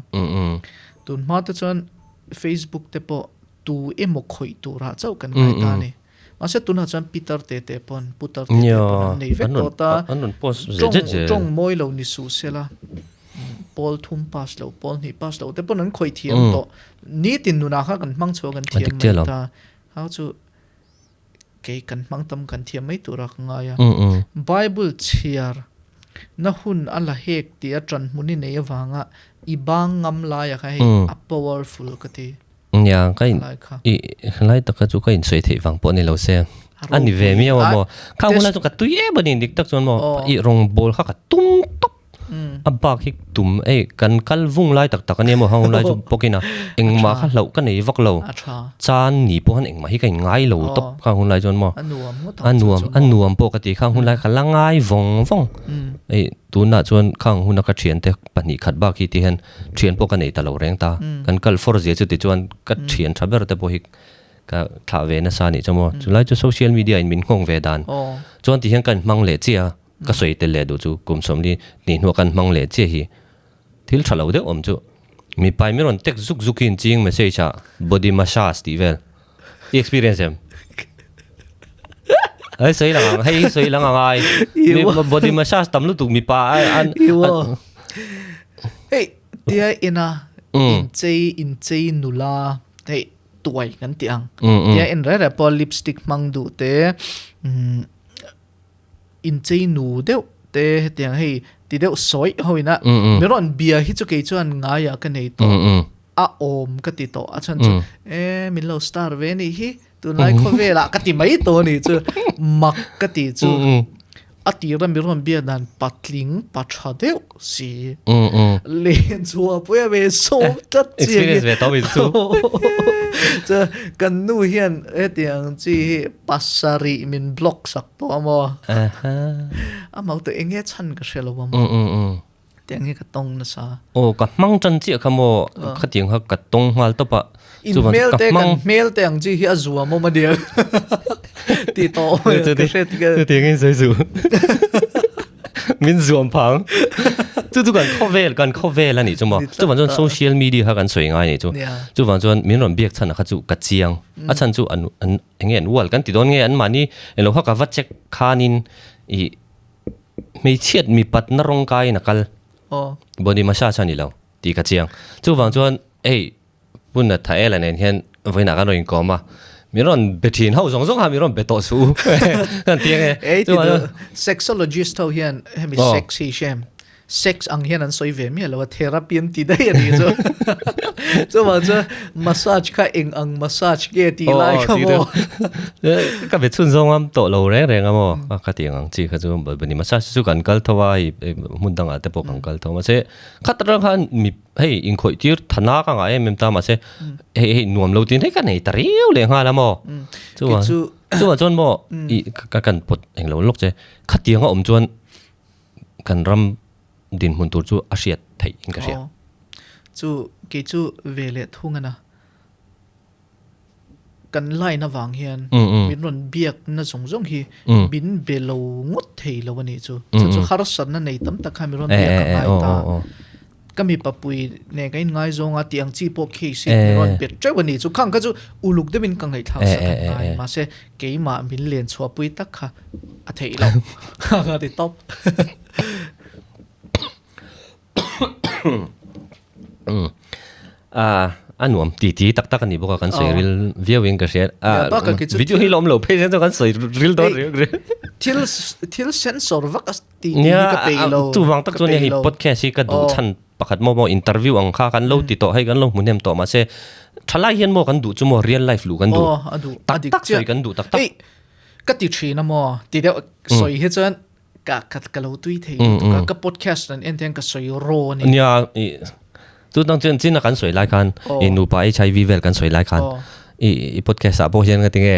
Tun hma te chuan Facebook te pawh tu emaw khawih turah chauh kan ngai ta a ni. Mahse tunah chuan Peter te te pawn Putar te te pawn an nei vek tawh ta. An rawn post zet zet zel. Tawng mawi lo ni suh sela pawl thum pass lo pawl hnih pass lo te pawn an khawih thiam tawh. Nitin nunah kha kan hmang chhuah kan thiam mai ta. Hau chu kei kan hmang tam kan thiam mai tura ka ngai a. Bible chhiar na hun a la hek tia tan hmun i nei avanga i bang ngam laia kha hei a powerful ka ti. Nia, ka in i lai taka chu ka insawi theih vang pawh a ni lo se. A ni ve miau a maw. Khang hunah chuan ka tui em a ni dik tak chuan maw i rawng bawl kha ka tum tawp. A bak hi tum ei kan kal vung lai tak tak ania maw hang hun lai chu bawkin a engmah kha hlauh ka nei vak lo. Chan ni pawh han engmah hi ka in ngai lo tawp khang hun lai chuan maw. A nuam a nuam pawh ka ti khang hun lai ka la ngai vawng vawng. Ei tunah chuan khang huna ka thiante pahnih khat bak hi ti hian thian pawh ka nei ta lo reng ta. Kan kal fawr zia chu tichuan ka thian tha ber te pawh hi ka thlah ve nasa anih chu maw. Chulai chu social media in min nghawng ve dan. Chuan ti hian ka inhmang leh chiah a. Ka sawi tel leh duh chu kum sawmli hnih hnuah kan hmang leh chiah hi thil tha lo deuh awm chu. Mipa in min rawn text zuk zuk hi in ching message ah body massage tih vel i experience em? Hei sawi lang ang hei hi sawi lang ang ai body massage tam lutuk mipa an Hei tia ina inchei inchei nula hei tuai kan tih ang tia en reh reh pawh lipstick hmang duh te inchei nu deuh te hetiang hei ti deuh sawi ho ina mi rawn bia hi chu kei chuan ngaiah ka nei tawh a awm ka ti tawh a chhan chu e min lo star ve nih hi tunlai khawvelah ka ti mai tawh a nih chu mak ka ti chu a tira mi rawn bia dan patling pa tha deuh si len chhuah pawh a ve sawm tlat chi experience ve tawh in chu chu kan nu hian hetiang chi hi pasarih min block sak tawh a maw? A mau tawh eng nge chhan ka hre lo a maw? Tiang hi ka tawng nasa. Aw ka hmang tan chiah kha maw khatiang kha ka tawng nghal tawp a. In hmel te kan hmel te ang chi hi a zuam awm a nia. Ti tawh ka hre tika. Chutiang in sawi suh. Min zuam phang. Chu chu kan khawvel kan khawvel a nih chu maw. Chuvang chuan social media kha kan sawi ngai a nih chu. Chuvang chuan min rawn biak chhan a kha chu ka chiang. A chhan chu an an eng nge an ual kan ti dawn nge an mahni englo kha ka va check khanin ih hmeichhiat mipat na rawng kaiin a kal body massage a ni lo tih ka chiang. Chuvang chuan hei Pu Nathaela nen hian vawiinah kan rawn inkawm a, min rawn be thin ho zawng zawng kha min rawn be tawh suh u kan ti ange. Ei ti duh sexologist ho hian hemi sex hi hre sex ang hian an sawi ve miah lo a therapy an ti daih a nih chu. Chuvang chuan massage kha eng ang massage nge tih lai kha maw. Ka be chhun zawng am tawh lo reng reng a maw ka ti ang ang chi kha chu bani massage chu kan kal tho a hei hmun dangah te pawh kan kal tho mahse khat atang khan mi hei inkhawih tir thana ka ngah em em ta mahse hei hei nuam lo tin hei ka nei ta riau leh nghal a maw chuan chuan chuan maw i ka kan pawt englo lawk che khatiang a awm chuan kan ram dinhmun tur chu a hriat theih in ka hria. Chu kei chu ve leh thung a na. Kan line avang hian min rawn biak na zawng zawng hi min be lo ngawt thei lo a nih chu. Chu chu harsatna nei tam tak kha min rawn biak a ngai ta. Ka mipa pui nen ka inngaizawng a tih ang chi pawh case hi min rawn bet teuh a nih chu. Khang kha chu uluk deuhin ka ngaihthlak sak a ngai. Mahse keimah min len chhuahpui tak kha a theih loh. Ka ti tawp. A nuam ti ti tak tak a ni bawk a kan sawi ril viau in ka hria. Video hi lawm lo phei zel chu kan sawi ril dawn riau riau. Thil thil sensor vak a ti ti hi ka peih lo. Chuvang tak chuan hei podcast hi ka duh chhan pakhat maw maw interview ang kha kan lo ti tawh hei kan lo hmu hnem tawh mahse thalai hian maw kan duh chu maw real life luh kan duh. Tak tak sawi kan duh tak tak. Ka ti thin a maw ti deuh sawi hi chuan ka ka ka lo tui thei lutuk a ka podcast an en te hian ka sawi raw a ni. Nia i chu dang chuan chin a kan sawi lai khan i nupa HIV vel kan sawi lai khan i i podcast ah pawh hian ka ti nge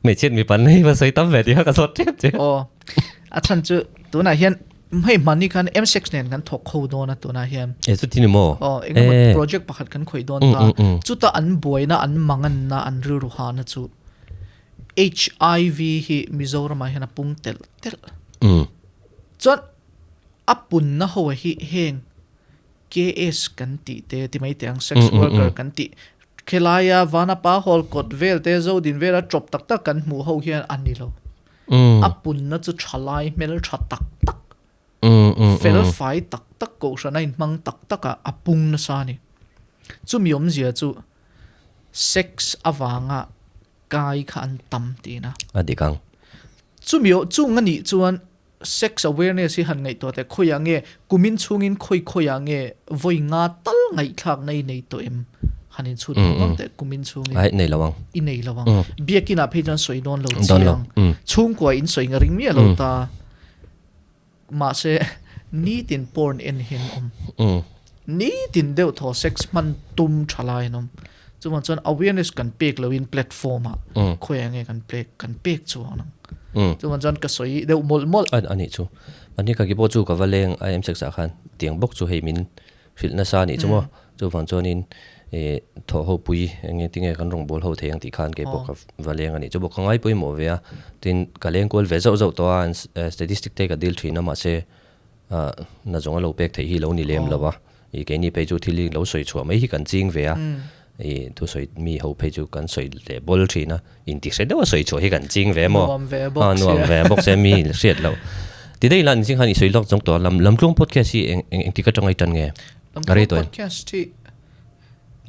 hmeichhiat mipa nei va sawi tam ve tih kha ka zawt tep che. Aw a chhan chu tunah hian hei hmanni khan M6 nen kan thawk ho dawn a tunah hian. E chuti ni maw? Aw engemaw project pakhat kan khawih dawn ta chuta an buaina an manganna an rilru hahna chu HIV hi Mizoramah hian a pung telh telh. Chuan a punna ho hi heng KS kan tih te ti mai teh ang sex worker kan tih khelaia Vanapa Hall kawt vel te Zodin vela tawp tak tak kan hmuh ho hian a ni lo. A punna chu thalai hmel tha tak tak fel fai tak tak kohhran a inhmang tak tak a a pung nasa a ni. Chumi awmzia chu sex avanga kai kha an tam tiin a. A dik ang. Chumi chung a nih chuan sex awareness hi han ngaihtuah teh khawiah nge kumin chhungin khawi khawiah nge vawi nga tal ngaihthlakna i nei tawh em? Han inchhut vang vang teh kumin chhungin. Ai nei lo ang. I nei lo ang. Biakinah phei chuan sawi dawn lo chiang. Chhungkua in sawi nga ring miah lo ta. Mahse. Nitin porn en hi an awm. Nitin deuh thaw sex hman tum tha lai an awm. Chuvang chuan awareness kan pek loin platform ah khawiah nge kan pek kan pek chuang ang. Chuvang chuan ka sawi deuh mawlh mawlh. A nih chu. Mahni ka ki pawh chu ka va leng IM sex ah khan tiang bawk chu hei min hrilh nasa a nih chu maw. Chuvang chuanin ih thawh ho pui eng nge tinge kan rawn bawl ho thei ang tih khan kei pawh ka va leng a nih chu bawk. Ka ngai pawimawh ve a, tin ka leng kual ve zauh zauh tawh a, statistic te ka dil thin a mahse ah na zawng a lo pek theih hi lo ni lem lo a, ih keini phei chu thil hi lo sawi chhuah mai hi kan ching ve a, ih thusawi mi ho phei chu kan sawi leh bawl thin a, intihre deuh a sawi chhuah hi kan ching ve maw? Nuam ve bawk sia. Nuam ve bawk sia mi hriat loh. Ti daih la niching khan i sawi lawk zawng tawh a, lam lamtluang podcast hi eng engtik atanga i tan nge? Lamtluang podcast hi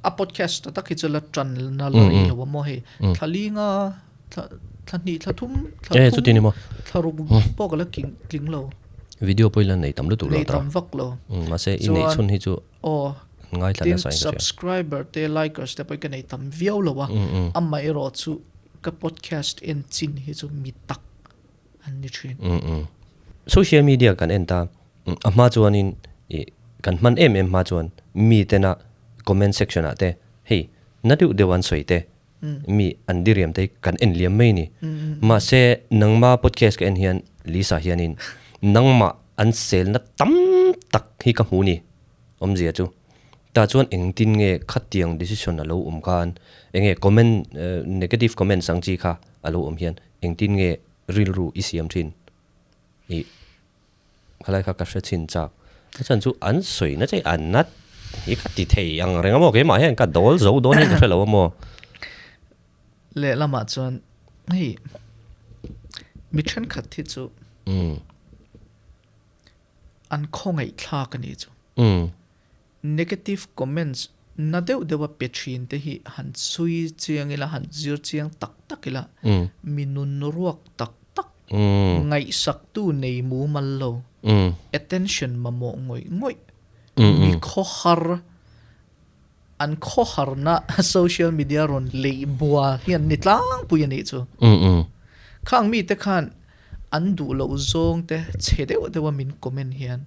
a podcast ta tak hi chu la tan na la rei lo a maw hei thla linga thla thla hnih thla thum thla thum thla ruk pawh ka la tling lo. Video pawh i la nei tam lutuk lo ta. Nei tam vak lo. Mahse i neih chhun hi chu ngaithla nasa in ka hria. Tin subscriber te likers te pawh ka nei tam viau lo a, amaherawhchu ka podcast en chin hi chu mi tak an ni thin. Social media kan en ta, a hma chuanin ih kan hman em em hma chuan mi tena comment section ah te hei na deuh deuh an sawi te mi an diriam te hi kan en liam mai a ni. Mahse nangma podcast ka en hian Lisa hianin nangmah an selna tam tak hi ka hmu ni. Awmzia chu tah chuan engtin nge khatiang decision a lo awm khan enge comment negative comments ang chi kha a lo awm hian engtin nge rilru i siam thin ih khalai kha ka hre chhin chak a chhan chu an sawi na che an nat hi ka ti thei ang reng a maw keimah hian ka dawl zo dawn hi ka hre lo a maw. Lehlamah chuan hei mi thenkhat hi chu An khawngaihthlak a nih chu. Negative comments na deuh deuh a pe thin te hi han chhui chiang ila, han zir chiang tak tak ila, mi nun ruak tak tak, ngaihsaktu nei mumal lo, attention mamawh ngawih ngawih, mi khawhar, an khawharna social media rawn leih bua hi an ni tlangpui a nih chu. Khang mite khan an duh loh zawng te chhe deuh deuh a min comment hian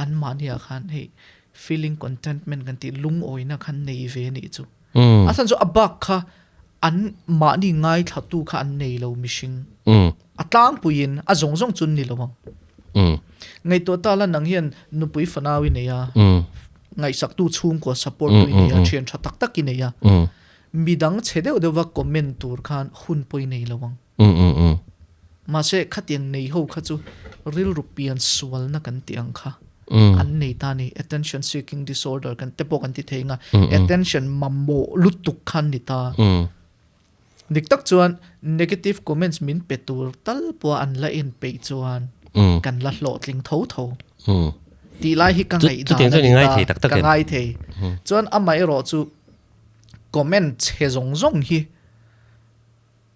an mahniah khan hei feeling contentment kan tih lungawina khan nei ve a nih chu. A chhan chu a bak kha an mahni ngaithlatu kha an nei lo mihring. A tlangpuiin a zawng zawng chu an ni lo ang. Ngaihtuah ta la nang hian nupui fanau i nei a, ngaihsaktu chhungkua support tu i nei a, thian tha tak tak i nei a, midang chhe deuh deuh va comment tur khan hun pawh i nei lo ang. Mahse khatiang nei ho kha chu rilru pian sualna kan tih ang kha an nei ta a ni. Attention seeking disorder kan te pawh kan ti thei ang a, attention mamawh lutuk kha an ni ta. Dik tak chuan negative comments min pe tur tal pawh an la en peih chuan kan la hlawhtling tho tho. Tih lai hi ka ngaihdan a ni ta, ka ngai thei. Chuan amaherawh chu comment chhe zawng zawng hi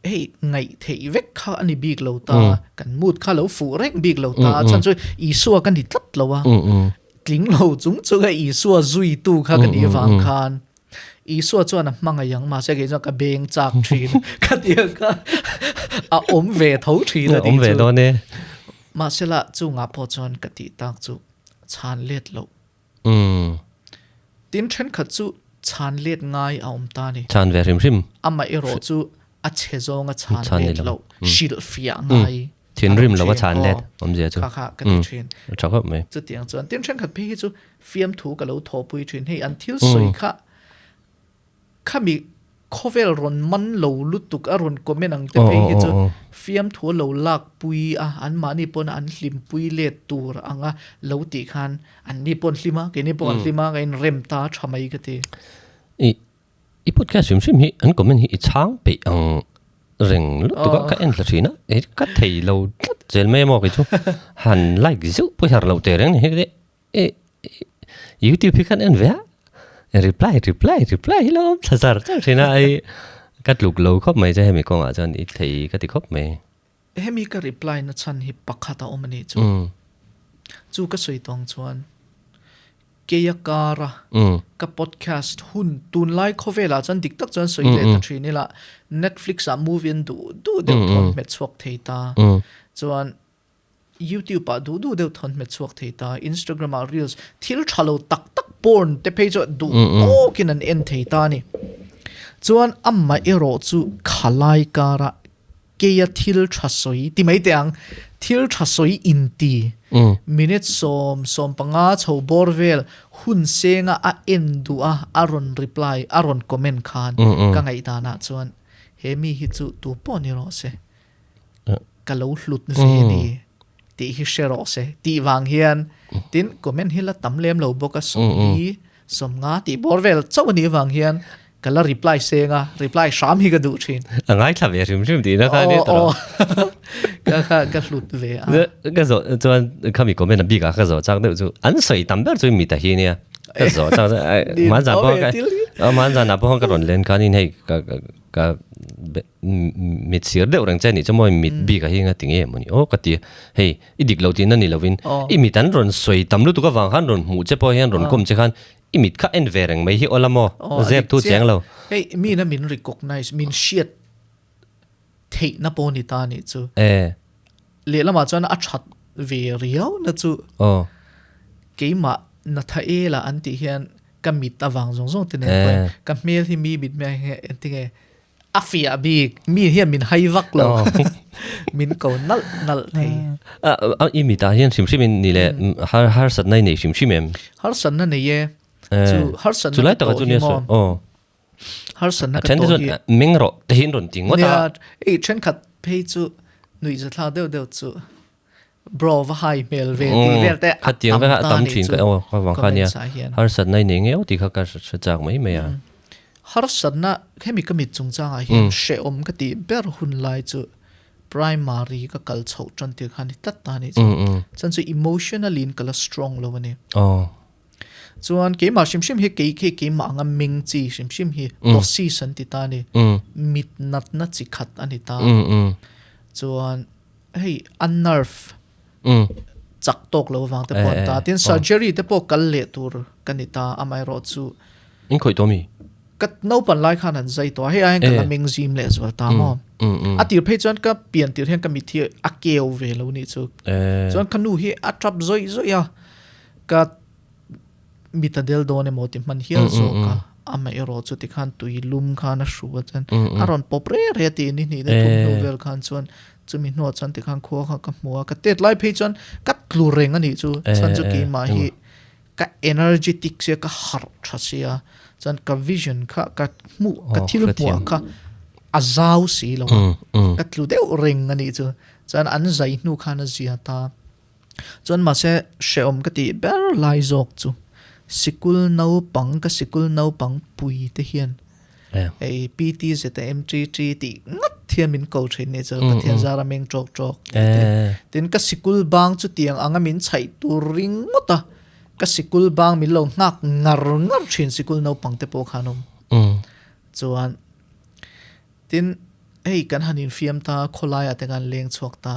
hei ngaih theih vek kha a ni bik lo ta, kan mood kha lo fuh reng bik lo ta, chhan chu Isua ka ni tlat lo a, tling lo chung chunga Isua zuitu kha ka nih avang khan Isua chuan a hmangaih ang, mahse kei chuan ka beng chak thin. Ka ti ang kha a awm ve tho thin a tih chu. Awm ve dawn e. Mahse la chungah pawh chuan ka tih tak chu chhan let loh. Tin thenkhat chu chhan let ngai a awm ta ni. Chhan ve hrim hrim. Amaherawh chu a chhe zawng a chhan let loh, hrilhfiah ngai. Thinrim lo a chhan let awmzia chu. Kha kha ka ti thin. A tha khawp mai. Chutiang chuan tin thenkhat phei hi chu fiamthu ka lo thawhpui thin. Hei an thil sawi kha khami khawvel rawn man lo lutuk a rawn comment ang te phei hi chu fiamthu a lo lakpui a, anmahni pawn an hlimpui let tur anga lo tih khan anni pawh an hlim a, keini pawh an hlim a, ka inrem ta tha mai ka ti. I podcast hrim hrim hi an comment hi i chhang peih ang reng lutuk a ka en thla thin a e ka thei lo tlat zel mai a maw kei chu han like zeuh pawh hi har loh teh reng ni hei e youtube hi khan en ve a reply reply reply hi lo awm thla zar zar thin a ei ka tluk lo khawp mai che hemi kawngah chuan i thei ka ti khawp mai. Hemi ka reply na chhan hi pakhat a awm a nih chu. Chu ka sawi tawng chuan Keia kara ka podcast hun tunlai khawvelah chuan dik tak chuan sawi leh ta thin ila Netflix ah movie an duh duh deuh thawn hmet chhuak thei ta chuan YouTube ah duh duh deuh thawn hmet chhuak thei ta, Instagram ah reels thil tha lo tak tak porn te phei chu duh tawkin an en thei ta a ni. Chuan amah erawh chu khalai kara keia thil tha sawi ti mai teh ang, thil tha sawi inti minute sawm 15 chho bawr vel hun senga a en duh a a rawn reply a rawn comment khan ka ngaihdanah chuan he mi hi chu tu pawh ni rawh se. Ka lo hlut ve ni tih hi hre rawh se tih vang hian tin comment hi la tam lem lo bawk a 40 50 tih bawr vel chauh a nih vang hian ka la reply seng a reply hram hi ka duh thin. A ngaithla ve hrim hrim tihna kha ania tawh lo. Ka kha ka hlut ve a. Ka zawh chuan khami comment a bikah ka zawh chak deuh chu an sawi tam ber chu mita hi nia ka zawh chak hmanzan pawh hmanzanah pawh ka rawn len khanin hei ka ka mit sir deuh reng che anih chu maw mit bik a hi nga ti nge maw ni aw ka ti hei i dik lo tihna ni lovin i mit an rawn sawi tam lutuk avang khan rawn hmuh che pawh hian rawn kawm che khan i mit kha en ve reng mai hi aw la maw zep thu chiang lo hei mi na min recognize min hriat theihna pawh ni ta nih chu lehlamah chuan a that ve riau na chu keimah Nathaela an tih hian ka mit avang zawng zawng te nen pawhin ka hmel hi mi mit hmel hi engtinge a fiah bik mi hian min hai vak lo min ko nalh nalh thei. I mitah hian hrim hrim in ni leh har harsatna i nei hrim hrim em? Harsatna nei e chu harsatna chu lai taka chu nia sawi aw harsatna ka tawh hi meng rawh te hi an rawn ti ngawt a ei thenkhat phei chu nuihzathlak deuh deuh chu Bro va hai hmel ve tih vel te a tam ta nih chu comments ah hian. Harsatna i nei ngeuh tih kha ka hre chak mai mai a. Harsatna hemi ka mit chungchangah hian hrehawm ka tih ber hun lai chu primary ka kal chhoh tan tir kha a ni tlat ta nih chu. Chuan chu emotionally in ka la strong lo a ni. Chuan keimah hrim hrim hi kei khi keimah anga meng chi hrim hrim hi ptosis an ti ta a ni. Mit natna chi khat a ni ta. Chuan hei a nerve chak tawk lo vang te pawh an ta tin surgery te pawh kal leh tur ka ni ta amaherawh chu in khawih tawh mi ka naupan lai khan an zai tawh a hei aiin ka la meng zim leh zual ta maw a tir phei chuan ka pian tir hian ka mit hi a keu ve lo nih chu chuan ka nu hi a tap zawih zawih a ka mit a del dawn emaw ti hman hial zawk a, amaherawh chu tikhan tui lum khan a hru a chuan a rawn pawp re re a tih ni hnih na thum hnu vel khan chuan chumi hnuah chuan tikhan khua kha ka hmu a, ka tet lai phei chuan ka tlu reng a nih chu, chuan chu keimah hi ka energetic sia ka harh tha sia chuan ka vision kha ka hmuh ka thil hmuah kha a zau si lo a, ka tlu deuh reng a nih chu, chuan an zai hnu khan a zia ta. Chuan mahse hrehawm ka tih ber lai zawk chu sikul naupang ka sikul naupang pui te hian hei PT zeta MTT tih ngat hian min ko thin ni chu Pathian zara meng tawk tawk tin ka sikul bang chu tiang anga min chhaih tur ringawt a ka sikul bang min lo nghak ngar ngar thin sikul naupang te pawh khan awm chuan tin hei kan han infiam ta khawlaiah te khan leng chhuak ta.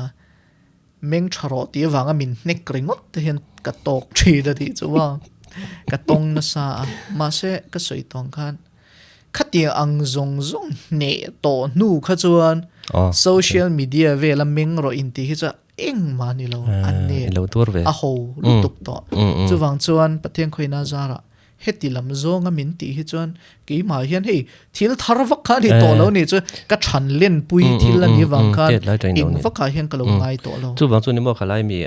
Meng tha rawh tih avanga min hnek ringawt te hian ka tawk thin a tih chu a, ka tawng nasa a, mahse ka sawi tawng khan khatiang ang zawng zawng hneh tawh hnu kha chuan social media vela meng rawh intih hi chuan engmah ni lo a nep a ho lutuk tawh. Chuvang chuan Pathian khawina zarah Heti lam zawnga min tih hi chuan keimah hian hei thil thar vak kha a ni tawh lo nih chu ka than lenpui thil a nih vang khan eng vakah hian ka lo ngai tawh lo. Chuvang chu ni maw khalai mi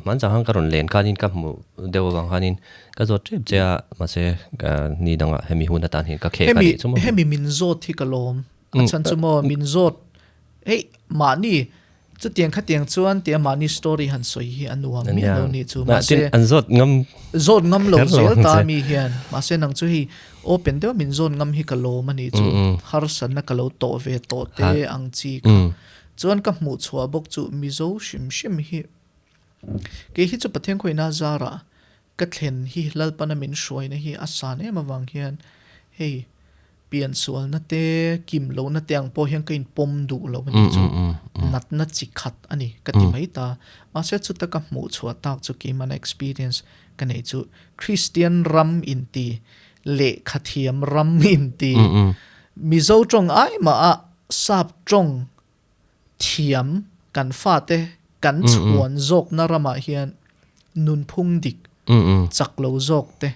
hman chang khan ka rawn len khanin ka hmu deuh avang khanin ka zawt tep che a mahse ni dangah hemi hun atan hian ka khek a nih chu maw. Hemi min zawt hi ka lawm a chhan chu maw min zawt hei mahni Chutiang khatiang chuan tia mahni story han sawi hi a nuam miah lo nih chu. Mahse an zawt ngam zawt ngam lo zel ta mi hian. Mahse nang chu hei open deuh min zawt ngam hi ka lawm a nih chu. Harsatna ka lo tawh ve tawh te ang chi kha. Chuan ka hmuh chhuah bawk chu Mizo hrim hrim hi kei hi chu Pathian khawihna zarah Ka thlen hi Lalpana min hruaina hi a san em avang hian hei piansualna te kim lohna te ang pawh hian ka inpawm duh lo a ni chu natna chi khat a ni ka ti mai ta. Mahse chuta ka hmuh chhuah tak chu keimahna experience ka neih chu Kristian ram inti, lehkhathiam ram inti, Mizo tawng ai mah a sap tawng thiam kan fate. kan chhuan zawkna ramah hian nunphung dik chak lo zawk te,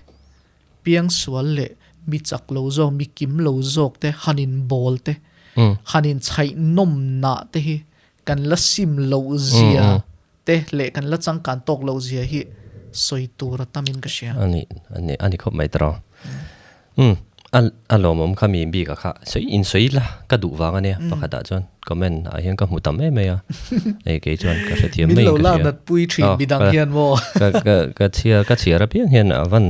piangsual leh mi chak lo zawk, mi kim lo zawk te han inbawl te, han inchhaih nawmnah te hi kan la sim loh zia te leh kan la changkan tawk loh zia hi sawi tur a tamin ka hria. A ni, a ni, a ni khawp mai tawh. Umm, a a lawmawm kha mi bik a kha sawi in sawi la ka duh vang a nia pakhat ah chuan comment ah hian ka hmu tam em mai a, hei kei chuan ka hrethiam mai in ka hria. Min lo lak nat pui thin midang hian maw? Ka ka ka chhiar ka chhiar apiang hian a van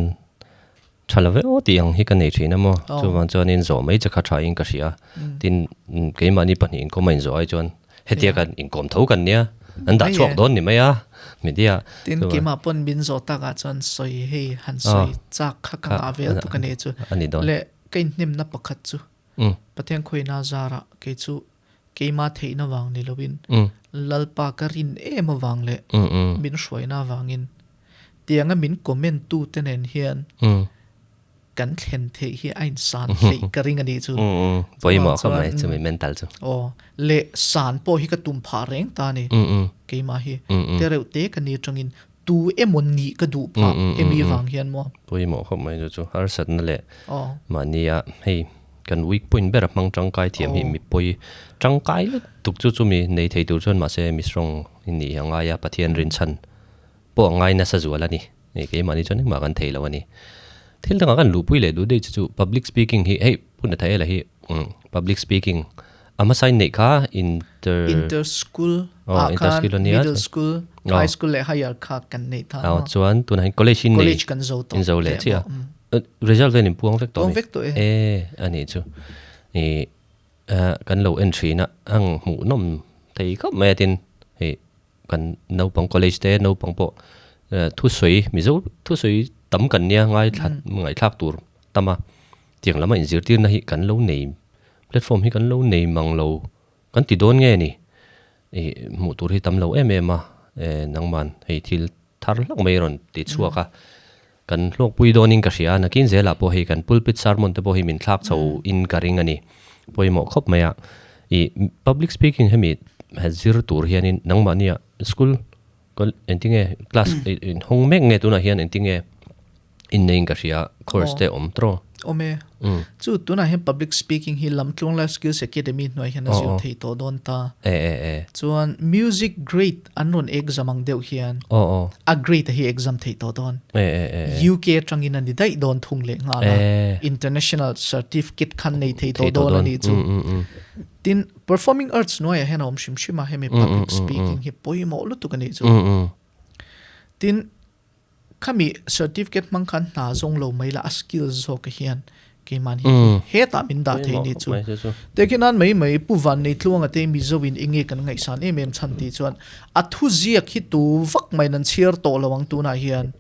tha lo ve aw tih ang hi ka nei thin a maw, chuvang chuanin zawh mai che kha tha in ka hria. Tin, keimahni pahnih inkawm a inzawh ai chuan Hetia kan inkawm tho kan nia, an dah chhuak dawn ni mai a, media. Tin, keimah pawn min zawh takah chuan sawi hei han sawi chak kha ka ngah vel tuk a ni chu. Le ka inhnemna pakhat chu Pathian khawina zarah kei chu keimah theihna vang ni loin Lalpa ka rin em avang leh min hruaina avangin tianga min comment tu te nen hian kan thlen theih hi a insan hleih ka ring a nih chu. Pawimawh khawp mai chumi mental chu. Aw, leh san pawh hi ka tum phah reng ta a ni. Keimah hi te reuh te ka ni atangin tu emaw nih ka duh phah hemi vang hian maw. Pawimawh khawp mai chu chu harsatna leh mahnia hei kan weak point ber a hmang tangkai thiam hi mi pawi tangkai lutuk chu chumi nei thei tur chuan mahse mi strong i nih a ngai a Pathian rinchhan pawh a ngai nasa zual a ni. Hei keimahni chuan engmah kan thei lo a ni. Thil dangah kan luhpui leh duh daih chu chu public speaking hi hei Pu Nathaela hi public speaking a hmasa in neih kha inter Inter school ah khan middle school, high school leh higher kha kan neih ta a. Chuan tunah hian college in nei college kan zo tawh in zo leh chiah a. Result vel in puang vek tawh a mi? Puang vek tawh e. E a nih chu. I kan lo en thin a ang hmuhnawm thei khawp mai a tin hei Kan naupang college te naupang pawh thusawi Mizo thusawi tam kan nia ngaithla ngaihthlak tur tam a, tiang lama inzirtirna hi kan lo nei platform hi kan lo nei mang lo kan ti dawn nge ni ih hmuh tur hi tam lo em em a nangman hei thil thar hlak mai rawn ti chhuak a kan hlawkpui dawnin ka hria a nakin zelah pawh hei kan pulpit sermon te pawh hi min thlak chho in ka ring a ni pawimawh khawp mai a ih public speaking hemi zir tur hianin nangmahnia school engtinge class inhawng mek nge tunah hian engtinge inneiin ka hria course te awm tawh. Awm e. Chu tunah hian public speaking hi Lamtluang Life Skills Academy hnuai hian a zir thei tawh dawn ta. Chuan music grade an rawn exam ang deuh hian a grade a hi exam thei tawh dawn. UK atangin a ni daih dawn thung leh nghal a. International certificate khan nei thei tawh dawn a nih chu. Tin, performing arts hnuaiah hian a awm hrim hrim a, hemi public speaking hi pawimawh lutuk a nih chu. Tin, Khami certificate hmang khan hna zawng lo mai la a skills zawk hian keimahni hi hetah min dah thei ni chu. Tehkhin nan mai mai Pu Vannei Tluanga te Mizo in enge kan ngaihsan em em chhan tih chuan a thu ziak hi tu vak mai in an chhiar tawh lo ang tunah hian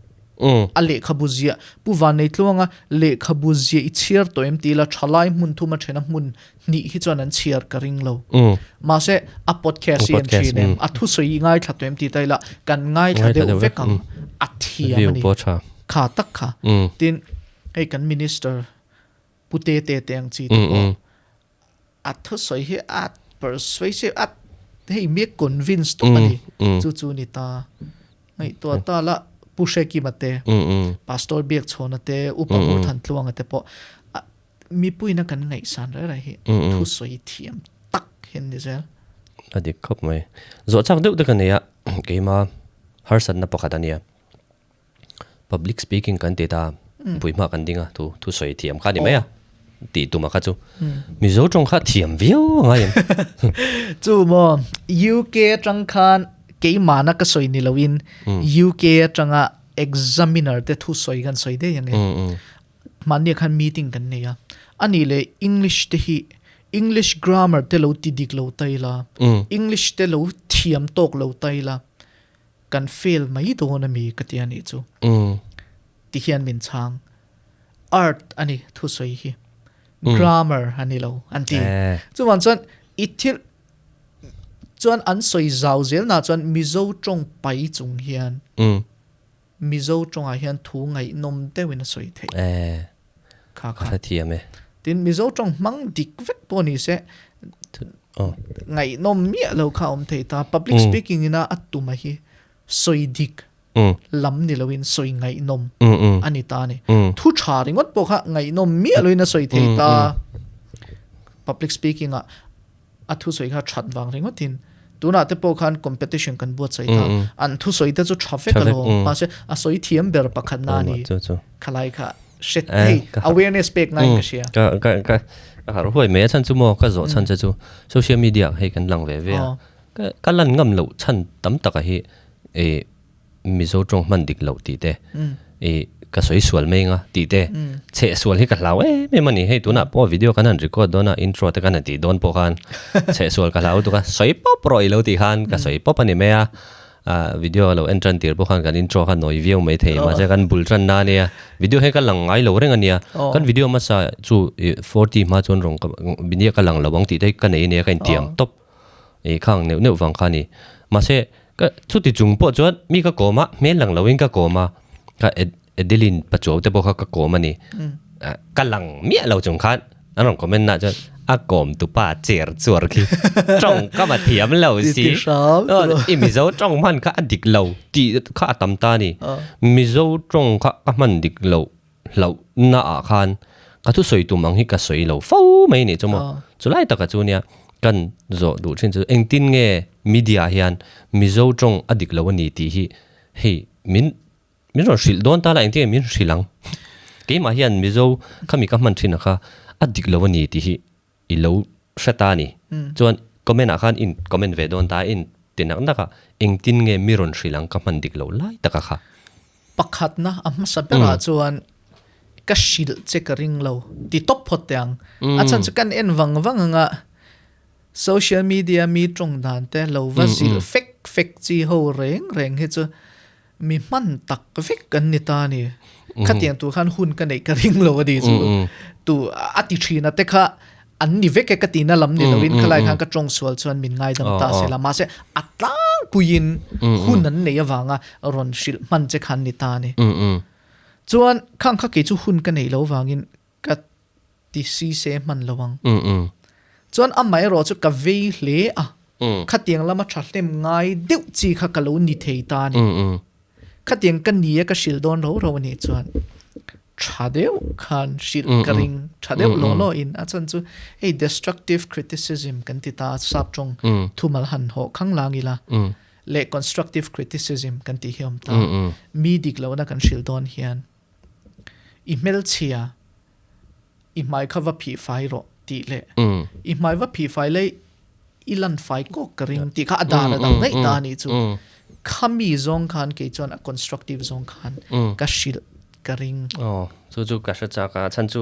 a lehkhabu ziah Pu Vannei Tluanga lehkhabu ziah i chhiar tawh em tih la thalai hmun thum a thena hmun hnih hi chuan an chhiar ka ring lo. Mahse a podcast hi an thin em, a thusawi i ngaithla tawh em tih ta ila kan ngaithla deuh vek ang, a thiam a ni. Kha tak kha. Tin, hei kan minister Pu Tete te ang chi te pawh a thusawi hi a persuasive a hei mi a convince tawp a ni. Chu chu ni ta. Ngaihtuah ta la Pu Hrekima te, Pastor Biakchhawna te, Upa Ngurthantluanga te pawh Mipuina kan ngaihsan reng reng hi thusawi thiam tak hi an ni zel. A dik khawp mai. Zawh chak deuh te ka nei a, keima harsatna pakhat a nia. Public speaking kan ti ta, buihma kan ding a, thu thusawi thiam kha a ni mai a, tih tum a kha chu. Mizo tawng kha thiam viau a ngai em? Chu maw, UK atang khan keimahna ka sawi ni loin UK atanga examiner te thusawi kan sawi daih ang e. Mahnia khan meeting kan nei a, a nih leh English te hi English grammar te lo ti dik lo ta ila, English te lo thiam tawk lo ta ila, kan fail mai dawn a mi ka ti a nih chu. Ti hian min chhang. Art a ni thusawi hi. Grammar a ni lo an ti. Chuvang chuan i thil chuan an sawi zau zel na chuan Mizo tawng pai chung hian Mizo tawngah hian thu ngaihnawm deuhin a sawi theih. Eh, Kha kha. Ka hrethiam e. Tin, Mizo tawng hmang dik vek pawh ni se. Ngaihnawm miah lo kha a awm thei ta. Public speaking ina a tuma hi sawi dik lam ni loin sawi ngaihnawm a ni ta a ni. Thu tha ringawt pawh kha ngaihnawm miah loin a sawi thei ta. Public speaking ah a thusawi kha that vang ringawtin tunah te pawh khan competition kan buatsaih ta. An thusawi te chu tha vek alawm. Mahse a sawi thiam ber pakhat na a ni. Khalai kha hre hei awareness pek ngai ka hria. Ka ka ka ka harh huai mai a chhan chu maw ka zawh chhan che chu social media hei kan lang ve ve a. Ka ka lan ngam loh chhan tam taka hi ih Mizo tawng hman dik loh tih te ih ka sawi sual mai anga tih te chheh sual hi ka hlau em em a ni. Hei tunah pawh video kan han record dawn a intro te kan han tih dawn pawh khan chheh sual ka hlau lutuk a sawi pawp rawh i lo tih khan ka sawi pawp a ni mai a. Ah video lo en tan tir pawh khan kan intro kha nawi viau mai thei mahse kan bul tan na ania video hi ka lang ngai lo reng ania kan video hmasa chu ih forty hma chuan rawng ka nia ka lang lo ang tih te hi ka nei ania ka intiam tawp ih khang neuh neuh vang kha a ni mahse ka chuti chung pawh chuan mi ka kawm a hmel lang loin ka kawm a ka Adeline Pachuau te pawh kha ka kawm a ni. Ka lang miah lo chung khan an rawn comment na chuan a kawm tu pa cher chuar khi tawng ka va thiam lo si. I Mizo tawng hman kha a dik lo tih kha a tam ta a ni. Mizo tawng kha ka hman dik loh hlauh na ah khan ka thusawi tum ang hi ka sawi lo fo mai a nih chu maw. Chulai taka chu nia kan zawh duh thin chu engtin nge media hian Mizo tawng a dik lo a ni tih hi hei min Min rawn hrilh dawn ta la engtin nge min hrilh ang? Keimah hian Mizo khami ka hman thin a kha a dik lo a ni tih hi i lo hre ta a ni. Chuan comment ah khan in comment ve dawn ta a in ti nak nak a, engtin nge mi rawn hrilh ang ka hman dik loh lai tak a kha? Pakhatna a hmasa berah chuan ka hrilh che ka ring lo ti tawp phawt teh ang. A chhan chu kan en vang vang anga social media mi tawng dan te lo va zilh fek fek chi ho reng reng hi chu Mi hman tak vek kan ni ta a ni. Khatiang tur khan hun ka neih ka ring lo a ni chu. Tu a ti thin a te kha an ni vek e ka tihna lam ni loin khalai khan ka tawng sual chuan min ngaidam ta se la. Mahse a tlangpuiin hun an neih avanga rawn hrilh hman che khan ni ta a ni. Chuan khang kha kei chu hun ka neih lo vangin ka ti si se hman lo ang. Chuan amaherawh chu ka vei hle a, khatiang lama tha hlem ngai deuh chi kha ka lo ni thei ta a ni. Khatiang ka ni a ka hrilh dawn ro ro a nih chuan tha deuh khan hrilh ka ring, tha deuh law law in a chhan chu hei destructive criticism kan ti ta a, sap tawng thumal han hawh khang lang ila leh constructive criticism kan tih hi a awm ta. Mi dik lohna kan hrilh dawn hian i hmelchhia I hmai kha va phih fai rawh tih leh i hmai va phih fai leh i lan fai kawk ka ring tih kha a dan a dang daih ta a nih chu. Khami zawng khan kei chuan a constructive zawng khan ka hrilh ka ring. Aw, chu chu ka hre chak a, chhan chu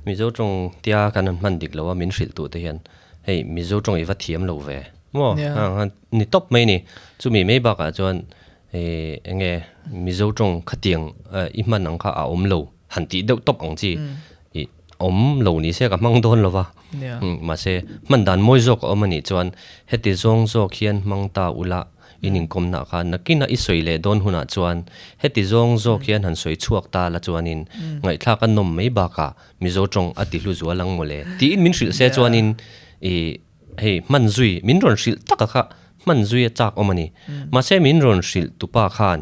Mizo tawng tia kan han hman dik lo a min hrilh duh te hian hei Mizo tawng i va thiam lo ve maw ni tawp mai ni. Chumi mai bakah chuan eng nge Mizo tawng khatiang i hman ang kha a awm lo. Han tih deuh tawp ang chi i awm lo ni se ka hmang dawn lo va. Mahse, hman dan mawi zawk a awm a nih chuan heti zawng zawk hian hmang ta ula in inkawmna kha nakina i sawi leh dawn hunah chuan heti zawng zawk hian han sawi chhuak ta la chuanin ngaihthlak a nawm mai bakah Mizo tawng a ti hlu zual ang mawle tiin min hrilh se chuanin i hei hman zui min rawn hrilh taka kha hman zui a chak awm a ni. Mahse min rawn hrilh tupa khan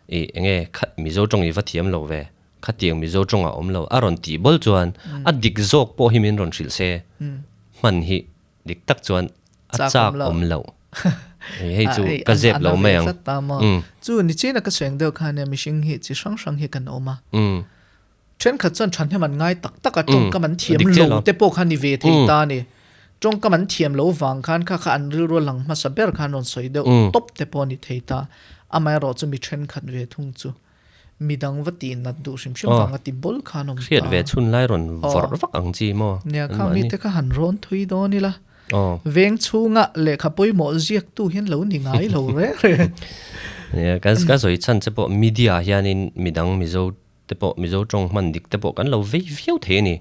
I enge kha Mizo tawng i va thiam lo ve, khatiang Mizo tawng a awm lo a rawn tih bawl chuan a dik zawk pawh hi min rawn hrilh se, hman hi dik tak chuan a chak awm lo. Hei chu ka zep lo mai ang. Chu nichina ka sawi ang deuh khan mihring hi chi hrang hrang hi kan awm a. Thenkhat chuan thahnem an ngai tak tak a, tawngkam an thiam lo te pawh kha ni ve thei ta a ni. Tawngkam an thiam lo vang khan kha kha an rilru a lang hmasa ber khan rawn sawi deuh tawp te pawh a ni thei ta. Amaherawh chu mi thenkhat ve thung chu midang va tih nat duh hrim hrim vanga ti bawl khan awm ta. Hriat ve chhun lai rawn vawrh vak ang chi maw? Nia, khang mite kha han rawn thui dawn ila. Veng chhunga lehkha pawimawh ziaktu hian lo ni ngai lo reng reng. Nia, ka sawi chhan che pawh media hianin midang Mizo te pawh Mizo tawng hman dik te pawh kan lo vei viau thei a ni.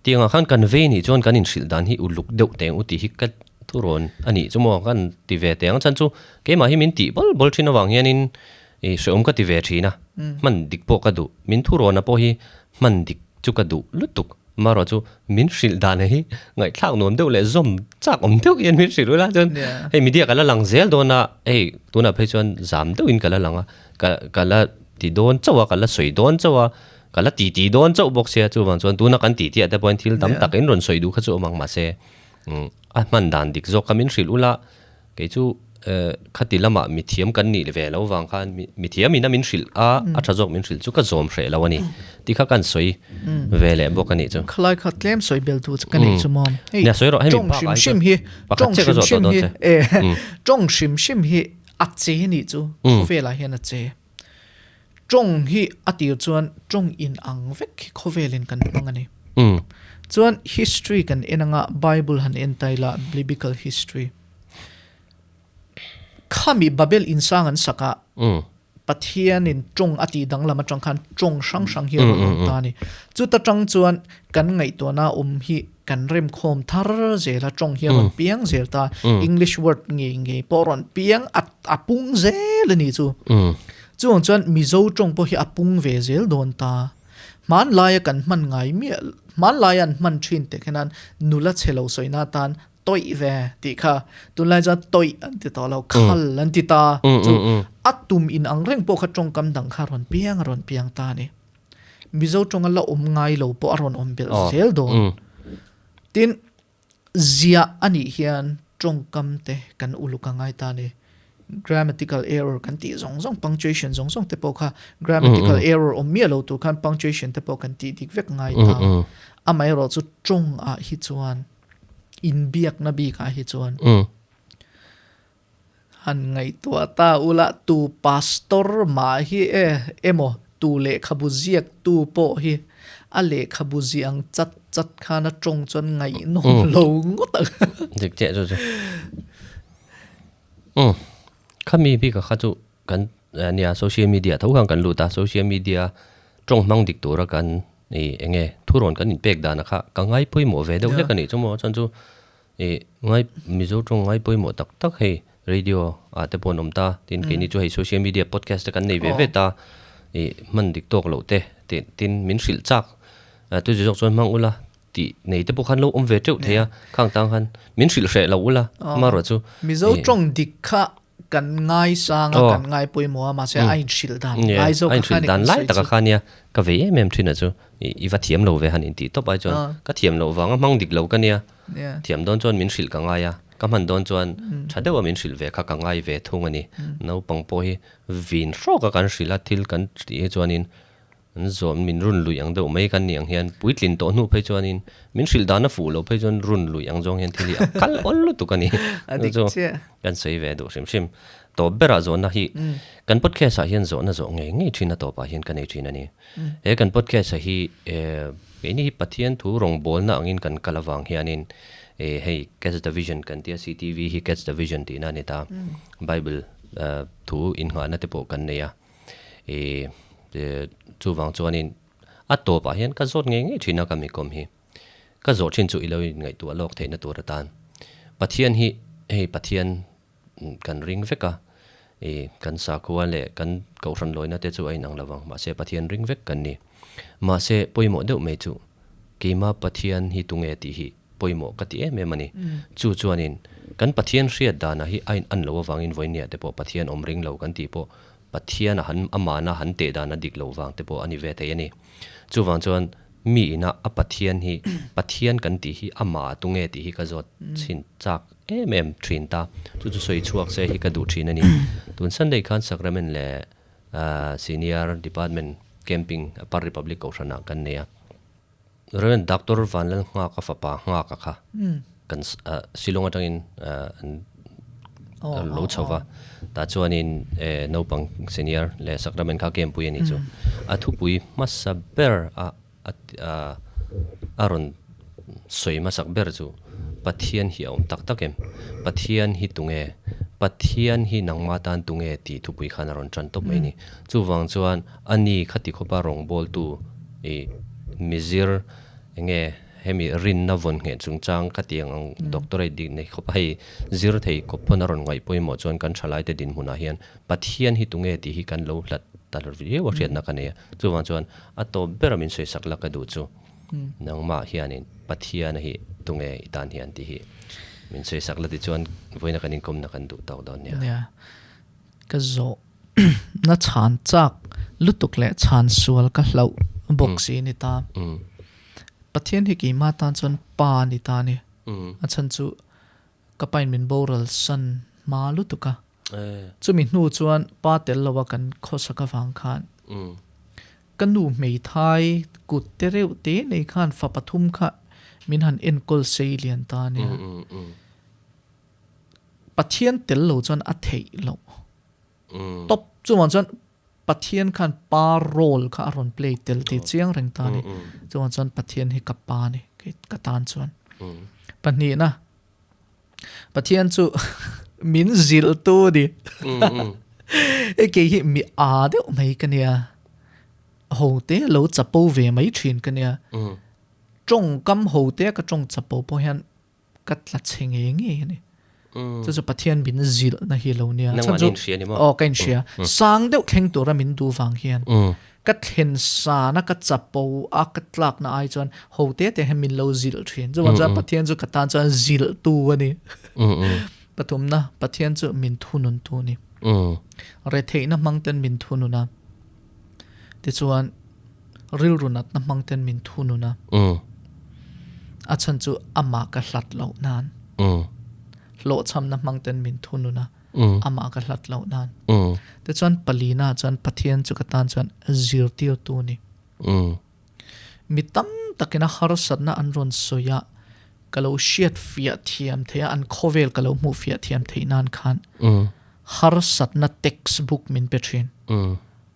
Tiangah khan kan vei nih chuan kan inhrilh dan hi uluk deuh teng u tih hi ka thurawn a nih chu maw kan ti ve teh ang. Chhan chu keimah hi min tih bawl bawl thin avang hianin ih hrehawm ka ti ve thin a, hman dik pawh ka duh. Min thurawn a pawh hi hman dik chu ka duh lutuk. Marawh chu min hrilh dan hi ngaihthlak nuam deuh leh zawm chak awm deuh hian min hrilh ula chuan hei media ka la lang zel dawn a, hei tunah phei chuan zam deuhin ka la lang a, ka ka la ti dawn chauh a, ka la sawi dawn chauh a, ka la ti ti dawn chauh bawk sia chuvang chuan tuna kan ti tih ah te pawhin thil tam tak in rawn sawi duh kha chu awm ang mahse a hman dan dik zawk kha min hrilh ula. Kei chu khati lamah mithiam kan nih ve lo vang khan mithiam in a min hrilh a, a tha zawk min hrilh chu ka zawm hreh lo a ni tih kha kan sawi ve leh bawk a nih chu. Khalai kha tlem sawi bel tu chu ka nei chu maw. Hei Nia sawi rawh hemi tawng hrim hrim hi pakhat chiah ka zawh tawh dawn che. Tawng hrim hrim hi a che nih chu khawvelah hian a che. Tawng hi a tir chuan tawng in ang vek hi khawvelin kan hmang a ni. Chuan history kan en anga Bible han en ta ila Biblical history. Khami Babel insang an sak ah Pathianin tawng a tih danglam atang khan tawng hrang hrang hi a rawn awm ta a ni. Chuta tang chuan kan ngaihtuahna awm hi kan remkhawm thar zel a, tawng hi a rawn piang zel ta. English word ngei ngei pawh a rawn piang a a pung zel a ni chu. Chuvang chuan Mizo tawng pawh hi a pung ve zel dawn ta. Hmanlaia kan hman ngai miah hmanlaia an hman thin te khenan nula chhe lo sawina atan tawih ve tih kha tunlai chuan tawih an ti tawh lo, khal an ti ta. Chu a tum in ang reng pawh kha tawngkam dang kha a rawn piang a rawn piang ta a ni. Mizo tawnga la awm ngai lo pawh a rawn awm belh zel dawn. Tin, ziah a nih hian tawngkam te kan uluk a ngai ta a ni. Grammatical error kan tih zawng zawng, punctuation zawng zawng te pawh kha grammatical error awm miah lo tur khan punctuation te pawh kan tih dik vek ngai ta. Amaherawhchu tawngah hi chuan, inbiakna bikah hi chuan, Han ngaihtuah ta ula, tu pastor mah hi e emaw tu lehkhabu ziak tu pawh hi a lehkhabu ziah ang chat chat khan a tawng chuan ngaihnawm lo ngawt ang. Dik chiah chu chu. Umm khami bik a kha chu kan nia social media tho khan kan lut a, social media tawng hmang dik tura kan ih eng nge thurawn kan inpek dan a kha ka ngai pawimawh ve deuh hlek a nih chu maw chuan chu Ih ngai Mizo tawng ngai pawimawh tak tak hei radio ah te pawh an awm ta tin keini chu hei social media podcast te kan nei ve ve ta ih hman dik tawk loh te tih tin min hrilh chak tu chi zawk chuan hmang ula tih nei te pawh khan lo awm ve teuh thei a khang tang khan min hrilh hreh lo ula amaherawh chu Mizo tawng dik kha kan ngai sang a kan ngai pawimawh a mahse a inhrilh dan ngai zawk a khan dan lai taka kha nia ka vei em em thin a chu i va thiam lo ve han intih tawp ai chuan ka thiam loh vanga hmang dik lo ka nia thiam dawn chuan min hrilh ka ngai a ka hman dawn chuan tha deuha min hrilh ve kha ka ngai ve thung a ni naupang pawh hi vin hrawk a kan hrilh a thil kan tih hi chuanin An zawm min run lui ang deuh mai kan nih ang hian puitlin tawh hnu phei chuanin min hrilh dan a fuh loh phei chuan run lui ang zawng hian thil hi a kal awl lutuk a ni. A dik chiah. Kan sawi ve duh hrim hrim. Tawp berah zawhna hi kan podcast ah hian zawhna zawh ngei ngei thin a tawpah hian ka nei thin a ni. He kan podcast ah hi keini hi Pathian thu rawngbawlna angin kan kal avang hianin hei Catch the Vision kan tia CTV hi Catch the Vision tihna a ni ta. Bible thu innghahna te pawh kan nei a. Ih chuvang chuanin a tawpah hian ka zawt ngei ngei thin a ka mikawm hi. Ka zawh thin chu i lo inngaihtuah lawk theihna tur atan. Pathian hi hei Pathian kan ring vek a, ih kan sakhua leh kan kohhran lawina te chu a inang lo vang, mahse Pathian ring vek kan ni. Mahse pawimawh deuh mai chu keima Pathian hi tunge tih hi pawimawh ka ti em em a ni. Chu chuanin kan Pathian hriat danah hi a in an loh avangin vawinia te pawh Pathian awm ring lo kan tih pawh Pathian a han amahna han teh dan a dik loh vang te pawh a ni ve thei a ni. Chuvang chuan mi ina a Pathian hi Pathian kan tih hi amah a tunge tih hi ka zawt chhin chak em em thin ta. Chu chu sawi chhuak se hi ka duh thin a ni. Tun Sunday khan Sacrament leh Senior Department Camping Upper Republic Kohhranah kan nei a. Rev. Doctor Vanlalnghaka fapa Nghaka kha kan Shillong atangin an lo chho va, tah chuanin naupang senior leh sacrament kha camp pui a nih chu. A thupui hmasa ber a a rawn sawi hmasak ber chu Pathian hi a awm tak tak em? Pathian hi tunge? Pathian hi nangmah tan tunge tih thupui khan a rawn tan tawp mai a ni. Chuvang chuan Ani khati khawpa rawngbawltu i mizir enge hemi rinna vawn ngheh chungchang khatiang ang doctorate dik nei khawpa hei zir thei kawp pawn a rawn ngaih pawimawh chuan kan thalaite dinhmunah hian Pathian hi tunge tih hi kan lo hlat ta viau a hriatna ka nei a. Chuvang chuan a tawp bera min sawisak la ka duh chu. Nangmah hianin Pathian hi tunge i tan hian tih hi min sawi sak la tichuan vawiina kan inkawmna kan duh tawk dawn nia. Nia, ka zawh na chhan chak lutuk leh chhan sual ka hlauh bawk si ni ta. Pathian hi keimah tan chuan pa ni ta ni. A chhan chu ka pain min boral san hma lutuk a. Chumi hnu chuan pa tel lo a kan khawsak avang khan ka nu hmeithai kut te reuh te nei khan fa pathum kha min han enkawl sei lian ta nia. Pathian tel lo chuan a theih loh. Top chuvang chuan Pathian khan pa role kha a rawn play tel tih chiang reng ta a ni. Chuvang chuan Pathian hi ka pa a ni ka tan chuan. Pahnihna Pathian chu min zilh tu a ni. Hei kei hi mi a deuh mai ka nia. Ho te lo chapo ve mai thin ka nia. Tawngkam ho te ka tawng chapo pawh hian ka tla chhe ngei ngei a ni. Chu chu Pathian min zilh na hi lo nia. Nangmah in hria ni maw? Aw ka inhria. Sang deuh thleng tura min duh vang hian ka thlen sana ka chapo a ka tlak na ai chuan ho te te hian min lo zilh thin. Chuvang chuan Pathian chu ka tan chuan zilh tu a ni. Pathumna Pathian chu min thunun tu a ni. Retheihna hmang ten min thunun a. Tichuan rilru natna hmang ten min thunun a. A chhan chu amah ka hlat loh nan. Hlawhchhamna hmang ten min thunun a. Amah ka hlat loh nan. Tichuan palina chuan Pathian chu ka tan chuan zirtirtu a ni. Mi tam takin a harsatna an rawn sawi a, ka lo hriat fiah thiam theih a, an khawvel ka lo hmuh fiah thiam theih nan khan harsatna textbook min pe thin.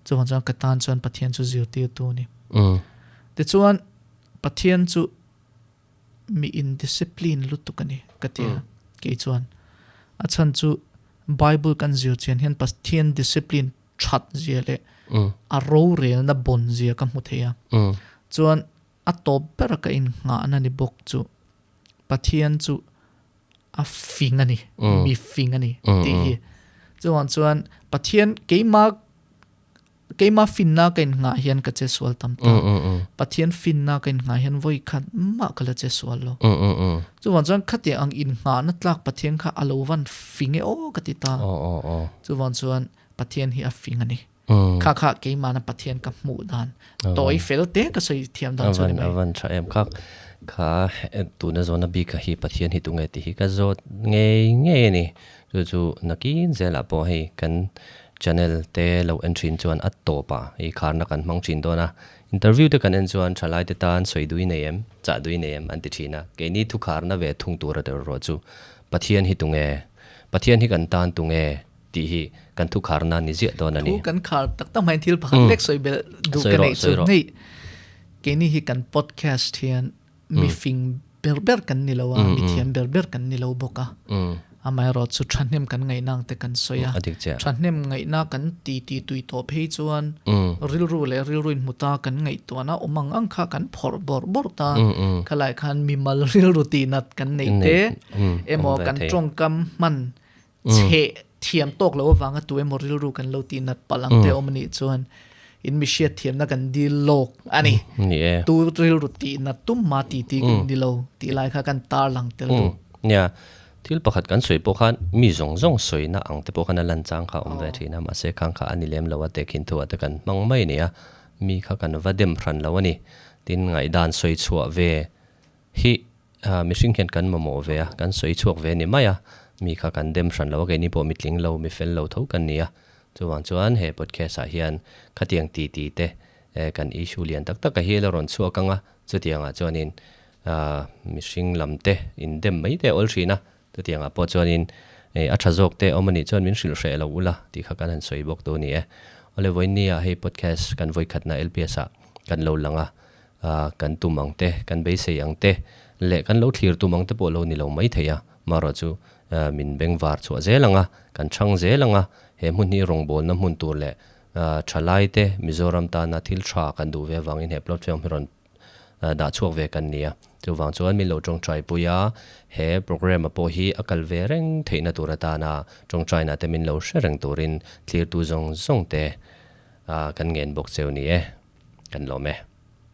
Chuvang chuan ka tan chuan Pathian chu zirtirtu a ni. Tichuan Pathian chu mi indiscipline lutuk a ni ka ti a, kei chuan. A chhan chu Bible kan zir chian hian Pathian discipline that zia leh a rorelna bawn zia ka hmu thei a. Chuan a tawp bera ka innghahna ni bawk chu Pathian chu a fing a ni, mi fing a ni tih hi. Chuvang chuan Pathian keimah keimah finna ka innghah hian ka che sual tam ta. Pathian finna ka innghah hian vawi khat mah ka la che sual lo. Chuvang chuan khatiang ang innghahna tlak Pathian kha a lo van fing e aw ka ti ta. Chuvang chuan Pathian hi a fing a ni. Kha kha keimahna Pathian ka hmuh dan tawi fel te ka sawi thiam dan chu a ni mai. A van tha em kha kha tuna zawhna bik hi Pathian hi tunge tih hi ka zawt ngei ngei a ni. Chu chu nakin zelah pawh hei kan channel te lo en thin chuan a tawp a hei kharna kan hmang thin dawn a. Interview te kan en chuan thalai te tan sawi dui nei em, chah dui nei em an ti thin a. Keini thukharna ve thung tura der rawh chu Pathian hi tunge? Pathian hi kan tan tunge? Tih hi kan thu khar nan ni ziah dawn a ni. Thu kan khar tak tak hmain thil pakhat lek sawi belh duh ka neih chu hei keini hi kan podcast hian mi fing ber ber kan ni lo a, mi thiam ber ber kan ni lo bawk a. Amaherawh chu thahnem kan ngaihna ang te kan sawi a, thahnem ngaihna kan ti ti tui tawh phei chuan rilru leh rilru inhmu ta kan ngaihtuahna awm ang ang kha kan phawrh bawrh bawrh ta. Khalai khan mimal rilru tihnat kan neih te emaw kan tawngkam hman Chhe thiam tawk lo avanga tu emaw rilru kan lo tih nat palh ang te awm anih chuan in mi hriat thiamna kan dil lawk a ni. Ni e. Tu rilru tih nat tum ma ti ti kan ni lo tih lai kha kan tar lang tel duh. Nia, thil pakhat kan sawi pawh khan mi zawng zawng sawina ang te pawh khan a lan chang kha a awm ve thin a, mahse khang kha a ni lem lo a tehkhin thu ah te kan hmang mai a ni a, mi kha kan va dem hran lo a ni. Tin, ngaihdan sawi chhuah ve hi Mihring hian kan mamawh ve a, kan sawi chhuak ve ni mai a, mi kha kan dem hran lo a, keini pawh mitling lo, mi fel lo tho kan ni a. Chuvang chuan he podcast ah hian khatiang ti ti te kan issue lian tak tak a hi la rawn chhuak ang a, chutiang ah chuanin mihring lam te in dem mai te a awl thin a, chutiang ah pawh chuanin a tha zawk te awm a nih chuan min hrilh hreh lo ula tih kha kan han sawi bawk tu a ni e. Awle vawiinni ah hei podcast kan vawikhatna LPS ah kan lo lang a, Kan tum ang te, kan beisei ang te leh kan lo thlir tum ang te pawh lo ni lo mai thei a, marawh chu min bengvar chhuah zel ang a, kan chhang zel ang a, he hmun hi rawngbawlna hmun tur leh thalai te Mizoram tana thil tha kan duh ve avangin he platform hi rawn dah chhuak ve kan ni a. Chuvang chuan min lo tawngtaipui a, he programme a pawh hi a kal ve reng theihna tur atana tawngtaina te min lo hre reng turin thlirtu zawng zawng te kan ngen bawk cheu ni e, kan lawm e.